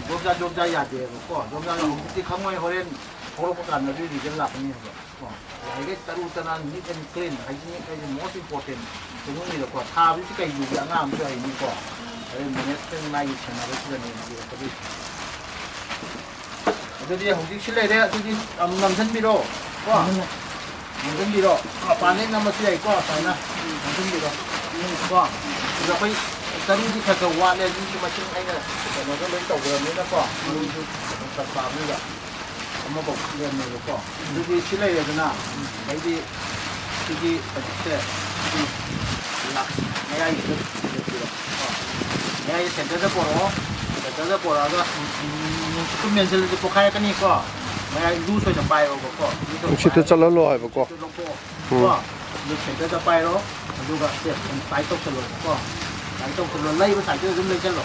ꯖꯣꯝꯖꯥ ꯖꯣꯝꯖꯥ ꯌꯥꯗꯦꯕꯀꯣ꯫ ꯖꯣꯝꯖꯥ ꯍꯧꯖꯤꯛꯇꯤ ꯈꯪꯉꯣꯏ, ꯍꯣꯔꯦꯟ ꯊꯣꯛꯂꯛꯄ ꯀꯥꯟꯗ ꯑꯗꯨꯒꯤ result ꯂꯥꯛꯀꯅꯤ ꯍꯥꯏꯕ꯫ ꯀꯣ꯫ ꯌꯥꯔꯤꯈꯩ ꯇꯔꯨ ꯇꯅꯥꯟ, neat and clean, hygienic ꯍꯥꯏꯁꯦ most important꯫ ꯈꯨꯡꯒꯪꯒꯤꯗꯀꯣ ꯊꯥꯕꯁꯤ ꯀꯩ ꯌꯨꯒꯦ, ꯑꯉꯥꯡ ꯑꯃꯁꯨ ꯍꯩꯅꯤꯀꯣ꯫ ꯑꯗꯩ management ꯃꯥꯒꯤ ꯁꯦꯟꯅꯕꯁꯤꯗꯅꯦ ꯌꯦꯡꯉꯛꯀꯗꯣꯏꯁꯦ꯫ ꯑꯗꯨꯗꯤ ꯍꯧꯖꯤꯛꯁꯤ ꯂꯩꯔꯦ, ꯑꯗꯨꯗꯤ ꯑꯃꯨꯛ ꯅꯝꯁꯤꯟꯕꯤꯔꯣ꯫ ꯀꯣ꯫ ꯅꯝꯁꯤꯟꯕꯤꯔꯣ꯫ ꯃꯄꯥꯟꯗꯩ ꯅꯝꯃꯁꯨ ꯌꯥꯏꯀꯣ, ꯁꯨꯃꯥꯏꯅ꯫ ꯅꯝꯁꯤꯟꯕꯤꯔꯣ꯫ ꯀꯣ꯫ ꯑꯗꯨꯗ ꯑꯩꯈꯣꯏ ꯆꯔꯨꯗꯤ ꯈꯔ ꯈꯔ ꯋꯥꯠꯂꯦ, ꯑꯗꯨꯒꯤ ꯃꯁꯤꯡ ꯑꯩꯅ ꯀꯩꯅꯣꯗ ꯂꯣꯏ ꯇꯧꯈ꯭ꯔꯕꯅꯤꯅꯀꯣ꯫ ꯃꯔꯨꯁꯨ ꯈꯔ ꯈꯔ ꯇꯥꯕꯅꯤꯅ꯫ ꯑꯃꯐꯥꯎ ꯂꯦꯝꯃꯦꯕꯀꯣ꯫ ꯑꯗꯨꯗꯤ ꯁꯤ ꯂꯩꯔꯦꯗꯅ, ꯑꯗꯩꯗꯤ ꯁꯤꯒꯤ ꯍꯧꯖꯤꯛꯁꯦ, ꯁꯤ ꯂꯥꯛ ꯃꯌꯥꯏꯁꯤꯗ ꯄꯨꯔꯛꯑꯣ꯫ ꯃꯌꯥꯏꯁꯦ centreꯗ ꯄꯨꯔꯛꯑꯣ꯫ Centreꯗ ꯄꯨꯔꯛꯑꯒ ꯅꯨꯡꯁꯤꯠꯇ ꯃꯦꯟꯁꯤꯜꯂꯗꯤ ꯄꯣꯛꯈꯥꯏꯔꯛꯀꯅꯤꯀꯣ꯫ ꯃꯌꯥꯏ loose ꯑꯣꯏꯅ ꯄꯥꯏꯔꯣꯕꯀꯣ꯫ Loose ꯑꯣꯏꯅ ꯅꯨꯡꯁꯤꯠꯇ ꯄꯥꯏꯔꯒ ꯆꯠꯍꯜꯂꯣ ꯍꯥꯏꯕꯀꯣ꯫ ꯅꯨꯡꯁꯤꯠꯇ ꯂꯧꯊꯣꯛꯑꯣ꯫ ꯎꯝ꯫ ꯀꯣ? ꯑꯗꯨ centreꯗ ꯄꯥꯏꯔꯣ, ꯑꯗꯨꯒ ꯁꯦ ꯑꯗꯨꯝ tight ꯇꯧꯁꯜꯂꯣ ꯀꯣ꯫ Tight ꯇꯧꯁꯜꯂꯣ, ꯂꯩꯕ sideꯇꯨꯗ ꯑꯗꯨꯝ ꯂꯩꯁꯜꯂꯣ꯫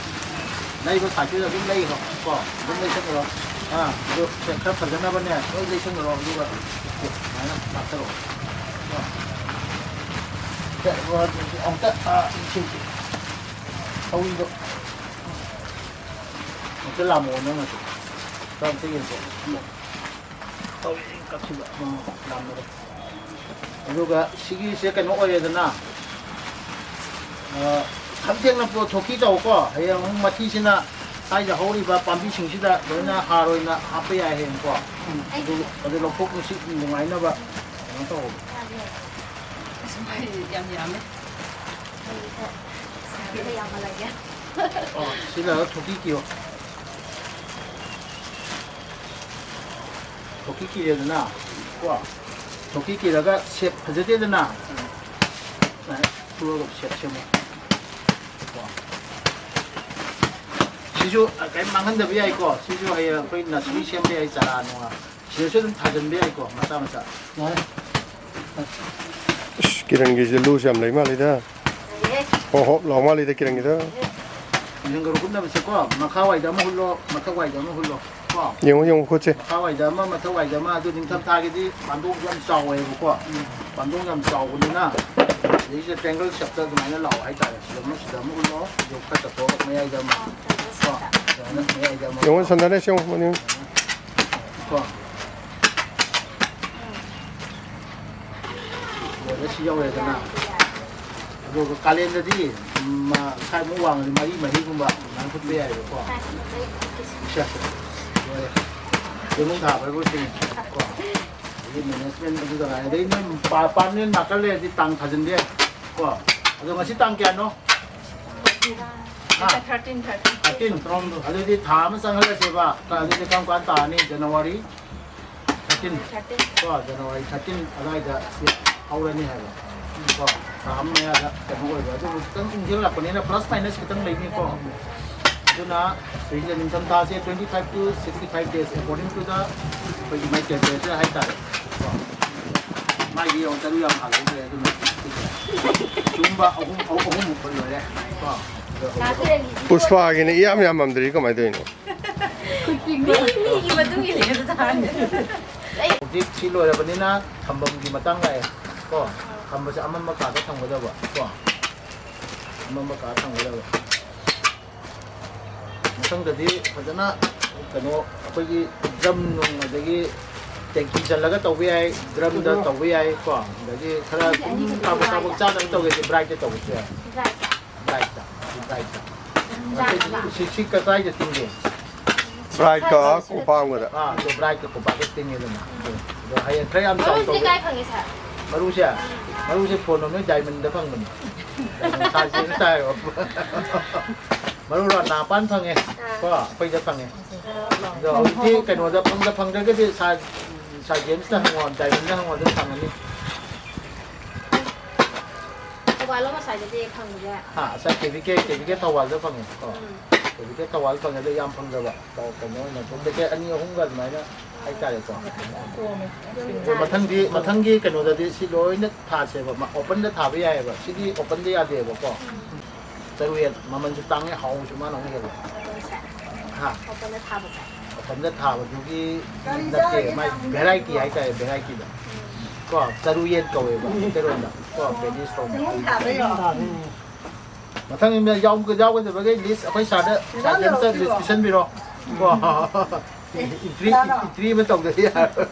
ꯂꯩꯕ sideꯇꯨꯗ ꯑꯗꯨꯝ ꯂꯩꯈ꯭ꯔꯣ ꯀꯣ꯫ ꯑꯗꯨꯝ ꯂꯩꯁꯜꯂꯣ꯫ ꯑꯥ, ꯑꯗꯨ ꯁꯦ ꯈꯔ ꯐꯖꯅꯕꯅꯦ, ꯂꯣꯏ ꯂꯩꯁꯜꯂꯣ, ꯑꯗꯨꯒ ꯁꯦ ꯁꯨꯃꯥꯏꯅ ꯂꯥꯛꯊꯔꯛꯑꯣ ꯀꯣ꯫ ꯁꯦ, ꯑꯃꯨꯛꯇ, ꯑꯥ, ꯁꯤ, ꯁꯤ꯫ ꯊꯧꯔꯤꯗꯣ ꯑꯃꯨꯛꯇ ꯂꯥꯝꯃꯛꯑꯣ ꯅꯪꯅꯁꯨ꯫ ꯈꯔ ꯑꯃꯨꯛꯇ ꯌꯦꯡꯊꯣꯛꯑꯣ꯫ ꯇꯧꯔꯤ ꯀꯛꯁꯤꯗ꯫ ꯎꯝ, ꯌꯥꯝꯅ꯫ ꯑꯗꯨꯒ ꯁꯤꯒꯤꯁꯦ ꯀꯩꯅꯣ ꯑꯣꯏꯔꯦꯗꯅ, ꯑ, ꯈꯪꯊꯦꯡꯅ ꯄꯣꯠꯊꯣꯛꯈꯤ ꯇꯧꯀꯣ꯫ ꯍꯌꯦꯡ ꯑꯃꯨꯛ ꯃꯊꯤꯁꯤꯅ ꯁ꯭ꯋꯥꯏꯗ ꯍꯧꯔꯤꯕ ꯄꯥꯝꯕꯤꯁꯤꯡꯁꯤꯗ ꯂꯣꯏꯅ ꯍꯥꯔ ꯑꯣꯏꯅ ꯍꯥꯞꯄ ꯌꯥꯏ ꯍꯌꯦꯡꯀꯣ꯫ ꯎꯝ꯫ ꯑꯗꯨ, ꯑꯗꯨ ꯂꯧꯊꯣꯛ ꯅꯨꯡꯁꯤꯠ ꯅꯨꯡꯉꯥꯏꯅꯕ ꯀꯩꯅꯣ ꯇꯧ꯫ ꯑꯁ, ꯃꯥꯏꯁꯦ ꯌꯥꯝ ꯌꯥꯝꯃꯦ꯫ ꯁꯤꯗ ꯌꯥꯝ ꯃꯥꯜꯂꯒꯦ꯫ ꯑꯣ, ꯁꯤꯅ ꯊꯣꯛꯀꯤ ꯀꯤꯌꯣ꯫ ꯊꯣꯛꯀꯤ ꯀꯤꯔꯦꯗꯅ, ꯀꯣ꯫ ꯊꯣꯛꯀꯤ ꯀꯤꯔꯒ ꯁꯦꯞ ꯐꯖꯗꯦꯗꯅ꯫ ꯁꯨꯃꯥꯏꯅ ꯁꯨꯔꯒ ꯁꯦꯞ ꯁꯦꯝꯃꯣ꯫ ꯀꯣ꯫ ꯁꯤꯁꯨ ꯀꯔꯤꯝ ꯃꯥꯡꯍꯟꯗꯕ ꯌꯥꯏꯀꯣ꯫ ꯁꯤꯁꯨ ꯍꯌꯦꯡ ꯑꯩꯈꯣꯏ ꯅꯁꯔꯤ ꯁꯦꯝꯕ ꯌꯥꯏ, ꯆꯥꯔꯥ ꯅꯨꯡꯉꯥ꯫ ꯁꯤꯗꯁꯨ ꯑꯗꯨꯝ ꯊꯥꯖꯤꯟꯕ ꯌꯥꯏꯀꯣ, ꯃꯆꯥ ꯃꯆꯥ꯫ ꯌꯥꯔꯦ꯫ ꯑꯁ, ꯀꯤꯔꯟꯒꯤꯁꯦ ꯂꯨꯁꯨ ꯌꯥꯝ ꯂꯩ ꯃꯥꯜꯂꯤꯗ꯫ ꯍꯣꯞ ꯍꯣꯞ ꯂꯥꯎ ꯃꯥꯜꯂꯤꯗ ꯀꯤꯔꯟꯒꯤꯗꯣ꯫ ꯃꯤꯁꯟꯒ ꯍꯨꯠꯅꯕꯁꯦꯀꯣ, ꯃꯈꯥꯋꯥꯏꯗ ꯑꯃ ꯍꯨꯠꯂꯣ, ꯃꯊꯛꯋꯥꯏꯗ ꯑꯃ ꯍꯨꯠꯂꯣ꯫ ꯀꯣ꯫ ꯌꯦꯡꯉꯣ, ꯌꯦꯡꯉꯣ, ꯈꯨꯠꯁꯦ꯫ ꯃꯈꯥꯋꯥꯏꯗ ꯑꯃ, ꯃꯊꯛꯋꯥꯏꯗ ꯑꯃ, ꯑꯗꯨ ꯅꯤꯡꯊꯝꯊꯥꯒꯤꯗꯤ ꯄꯥꯟꯗꯣꯡꯁꯨ ꯌꯥꯝ ꯆꯥꯎꯋꯦꯕꯀꯣ꯫ ꯄꯥꯟꯗꯣꯡ ꯌꯥꯝ ꯆꯥꯎꯕꯅꯤꯅ, ꯁꯤꯗꯩꯁꯤꯗ triangle shape ꯇ ꯑꯗꯨꯃꯥꯏꯅ ꯂꯥꯛꯑꯣ ꯍꯥꯏꯇꯥꯔꯦ꯫ ꯁꯤꯗ ꯑꯃ, ꯁꯤꯗ ꯑꯃ ꯎꯠꯂꯣ, ꯑꯗꯨ ꯈꯔ ꯆꯠꯊꯣꯛꯑꯒ ꯃꯌꯥꯏꯗ ꯑꯃ꯫ ꯀꯣ꯫ ꯑꯗꯨꯃꯥꯏꯅ ꯃꯌꯥꯏꯗ ꯑꯃ꯫ ꯌꯦꯡꯉꯣ, ꯁꯣꯟꯗꯅꯦ, ꯁꯤ ꯌꯦꯡꯉꯣ, ꯃꯅꯤꯡ꯫ ꯀꯣ꯫ ꯂꯣꯏꯔꯦ, ꯁꯤ ꯌꯧꯔꯦꯗꯅ꯫ ꯑꯗꯨꯒ ꯀꯥꯂꯦꯟꯗꯗꯤ, ꯎꯝ, ꯃ-, ꯈꯔꯃꯨꯛ ꯋꯥꯡꯉꯗꯤ ꯃꯔꯤ, ꯃꯔꯤꯒꯨꯝꯕ ꯑꯗꯨꯃꯥꯏꯅ ꯍꯨꯠꯄ ꯌꯥꯏꯑꯕꯀꯣ꯫ ꯁꯦ, ꯁꯦ꯫ ꯂꯣꯏꯔꯦ꯫ ꯌꯦꯔꯨꯝ ꯊꯥꯕ ꯍꯥꯏꯕꯨ ꯁꯤꯅꯤ꯫ ꯀꯣ꯫ ꯑꯗꯒꯤ management ꯑꯗꯨ ꯇꯧꯔꯦ꯫ ꯑꯗꯩ ꯅꯣꯏ ꯄꯥ-, permanent marker ꯂꯩꯔꯗꯤ ꯇꯥꯡ ꯊꯥꯖꯤꯟꯕ ꯌꯥꯏ꯫ ꯀꯣ꯫ ꯑꯗꯣ ꯉꯁꯤ ꯇꯥꯡ ꯀꯌꯥꯅꯣ? ꯍꯥ? Thirteen, thirteen꯫ Thirteen꯫ ꯑꯗꯨꯗꯤ ꯊꯥ ꯑꯃ ꯆꯪꯍꯜꯂꯁꯦꯕ꯫ ꯑꯗꯨꯗꯤ ꯀꯔꯝ ꯀꯥꯟ ꯇꯥꯔꯅꯤ? January thirteen꯫ Thirteen꯫ ꯀꯣ, January thirteen ꯑꯗꯨꯋꯥꯏꯗ ꯁꯤ ꯍꯧꯔꯅꯤ ꯍꯥꯏꯕ꯫ ꯀꯣ, ꯊꯥ ꯑꯃ ꯃꯌꯥꯗ ꯀꯩꯅꯣ ꯑꯣꯏꯕ꯫ ꯑꯗꯨꯕꯨ ꯈꯤꯇꯪ ꯏꯪꯁꯤꯜꯂꯛꯄꯅꯤꯅ plus minus ꯈꯤꯇꯪ ꯂꯩꯅꯤꯀꯣ꯫ ꯑꯗꯨꯅ ꯁꯤꯁꯦ ꯅꯤꯡꯊꯝꯊꯥꯁꯦ twenty five to sixty five days according to the ꯑꯩꯈꯣꯏꯒꯤ ꯃꯥꯏ temperature ꯍꯥꯏꯇꯥꯔꯦ꯫ ꯀꯣ, ꯃꯥꯏꯗꯤ ꯌꯦꯡꯉꯣ, ꯇꯔꯨ ꯌꯥꯝ ꯍꯥꯜꯍꯧꯗ꯭ꯔꯦ꯫ ꯑꯗꯨꯅ ꯁꯤꯒꯨꯝꯕ ꯑꯍꯨꯝ, ꯑꯍꯨꯝ, ꯑꯍꯨꯝꯃꯨꯛ ꯂꯣꯏꯔꯦ꯫ ꯀꯣ, ꯑꯗꯣ ꯄꯨꯁꯄꯥꯒꯤꯅ ꯏꯌꯥꯝ ꯌꯥꯝꯃꯝꯗ꯭ꯔꯤ ꯀꯃꯥꯏꯅ ꯇꯧꯔꯤꯅꯣ? ꯃꯤ, ꯃꯤꯒꯤ ꯃꯇꯨꯡ ꯏꯜꯂꯦ ꯑꯗꯨ ꯇꯥꯔꯗꯤ꯫ ꯍꯧꯖꯤꯛ ꯁꯤ ꯂꯣꯏꯔꯕꯅꯤꯅ ꯊꯝꯐꯝꯒꯤ ꯃꯇꯥꯡ ꯂꯥꯛꯑꯦ꯫ ꯀꯣ, ꯊꯝꯕꯁꯦ ꯑꯃꯝꯕ ꯀꯥꯗ ꯊꯝꯒꯗꯕ꯫ ꯀꯣ, ꯑꯃꯝꯕ ꯀꯥꯗ ꯊꯝꯒꯗꯕ꯫ ꯃꯊꯪꯗꯗꯤ ꯐꯖꯅ ꯀꯩꯅꯣ ꯑꯩꯈꯣꯏꯒꯤ drum ꯅꯨꯡ ꯑꯗꯒꯤ tank ꯆꯜꯂꯒ ꯇꯧꯕ ꯌꯥꯏ, drum ꯗ ꯇꯧꯕ ꯌꯥꯏ꯫ ꯀꯣ, ꯑꯗꯒꯤ ꯈꯔ ꯁꯨꯝ ꯀꯥꯕꯛ ꯀꯥꯕꯛ ꯆꯥꯅꯕ ꯇꯧꯒꯦꯗꯤ bright ꯇ ꯇꯧꯕꯁꯨ ꯌꯥꯏ꯫ Bright ꯇ, bright ꯇ꯫ ꯁꯤ, ꯁꯤ ꯀꯗꯥꯏꯗ ꯇꯤꯡꯒꯦ? Bright ꯀ ꯀꯣꯄꯥꯝꯒꯗ꯫ ꯑꯥ, ꯑꯗꯣ bright ꯀ ꯀꯣꯄꯥꯝꯒ ꯇꯤꯡꯉꯦꯗꯅ꯫ ꯑꯗꯣ ꯍꯌꯦꯡ ꯈꯔ ꯌꯥꯝ ꯆꯥꯎ ꯃꯔꯨꯁꯦ ꯇꯧꯒꯦ꯫ ꯀꯥꯏ ꯐꯪꯉꯦ, sir? ꯃꯔꯨꯁꯦ? ꯃꯔꯨꯁꯦ ꯐꯣꯟ ꯅꯣꯏ diamond ꯗ ꯐꯪꯕꯅꯤ꯫ ꯁꯥꯔ ꯖꯦꯝꯁ ꯇꯥꯏꯌꯦꯕ꯫ ꯃꯔꯨ ꯔꯥꯅꯥꯄꯥꯟ ꯐꯪꯉꯦ꯫ ꯀꯣ, ꯑꯩꯈꯣꯏꯗ ꯐꯪꯉꯦ꯫ ꯑꯗꯣ ꯍꯧꯖꯤꯛꯇꯤ ꯀꯩꯅꯣꯗ ꯐꯪꯗ ꯐꯪꯗ꯭ꯔꯒꯗꯤ ꯁꯥꯔ, ꯁꯥꯔ ꯖꯦꯝꯁꯇ ꯍꯪꯉꯣ, ꯗꯥꯏꯃꯟꯗ ꯍꯪꯉꯣ, ꯑꯗꯨꯝ ꯐꯪꯒꯅꯤ꯫ ꯊꯧꯕꯥꯜꯂꯣ ꯉꯁꯥꯏꯗꯗꯤ ꯐꯪꯕꯁꯦ? ꯍꯥ, ꯉꯁꯥꯏ ꯀꯦ ꯚꯤ ꯀꯦ, ꯀꯦ ꯚꯤ ꯀꯦ ꯊꯧꯕꯥꯜꯗ ꯐꯪꯉꯦ꯫ ꯀꯣ꯫ ꯎꯝ꯫ ꯀꯦ ꯚꯤ ꯀꯦ ꯊꯧꯕꯥꯜ ꯐꯪꯉꯦ, ꯑꯗꯣ ꯌꯥꯝ ꯐꯪꯗꯕ꯫ ꯀꯩꯅꯣ ꯑꯣꯏꯅ ꯑꯗꯨꯝ ꯄꯦꯀꯦꯠ ꯑꯅꯤ ꯑꯍꯨꯝꯒ ꯑꯗꯨꯃꯥꯏꯅ ꯍꯥꯏꯇꯥꯔꯦꯀꯣ꯫ ꯑꯗꯣ ꯃꯊꯪꯗꯤ, ꯃꯊꯪꯒꯤ ꯀꯩꯅꯣꯗꯗꯤ ꯁꯤ ꯂꯣꯏꯅ ꯊꯥꯁꯦꯕ, ꯃ-, ꯑꯣꯄꯟꯗ ꯊꯥꯕ ꯌꯥꯏꯑꯕ꯫ ꯁꯤꯗꯤ ꯑꯣꯄꯟꯗ ꯌꯥꯗꯦꯕꯀꯣ꯫ ꯆꯔꯨꯌꯦꯟ ꯃꯃꯜꯁꯨ ꯇꯥꯡꯉꯦ, ꯍꯥꯎꯕꯁꯨ ꯃꯥꯅ ꯑꯃꯨꯛ ꯍꯦꯜꯂꯦ꯫ ꯍꯥ? ꯑꯣꯄꯟꯗ ꯊꯥꯕꯁꯦ? ꯑꯣꯄꯟꯗ ꯊꯥꯕꯗꯨꯒꯤ ꯅꯠꯇꯦ, ꯃꯥꯏ ꯚꯦꯔꯥꯏꯇꯤ ꯍꯥꯏꯇꯥꯔꯦ, ꯚꯦꯔꯥꯏꯇꯤꯗꯣ꯫ ꯀꯣ, ꯆꯔꯨꯌꯦꯟ ꯀꯧꯋꯦꯕ ꯃꯩꯇꯩꯂꯣꯟꯗ꯫ ꯀꯣ, ꯄꯦꯗꯤ ꯁꯣꯝ꯫ ꯃꯊꯪ ꯌꯥꯎꯒ-, ꯌꯥꯎꯒꯗꯕꯈꯩ ꯂꯤꯁ ꯑꯩꯈꯣꯏ ꯁꯥꯔꯗ, ꯁꯥꯔ ꯖꯦꯝꯁꯇ ꯂꯤꯁ ꯄꯤꯁꯟꯕꯤꯔꯣ꯫ ꯀꯣ꯫ ꯏꯟꯇ꯭ꯔꯤ, ꯏꯟꯇ꯭ꯔꯤ ꯑꯃ ꯇꯧꯗꯗꯤ ꯌꯥꯔꯣꯏ꯫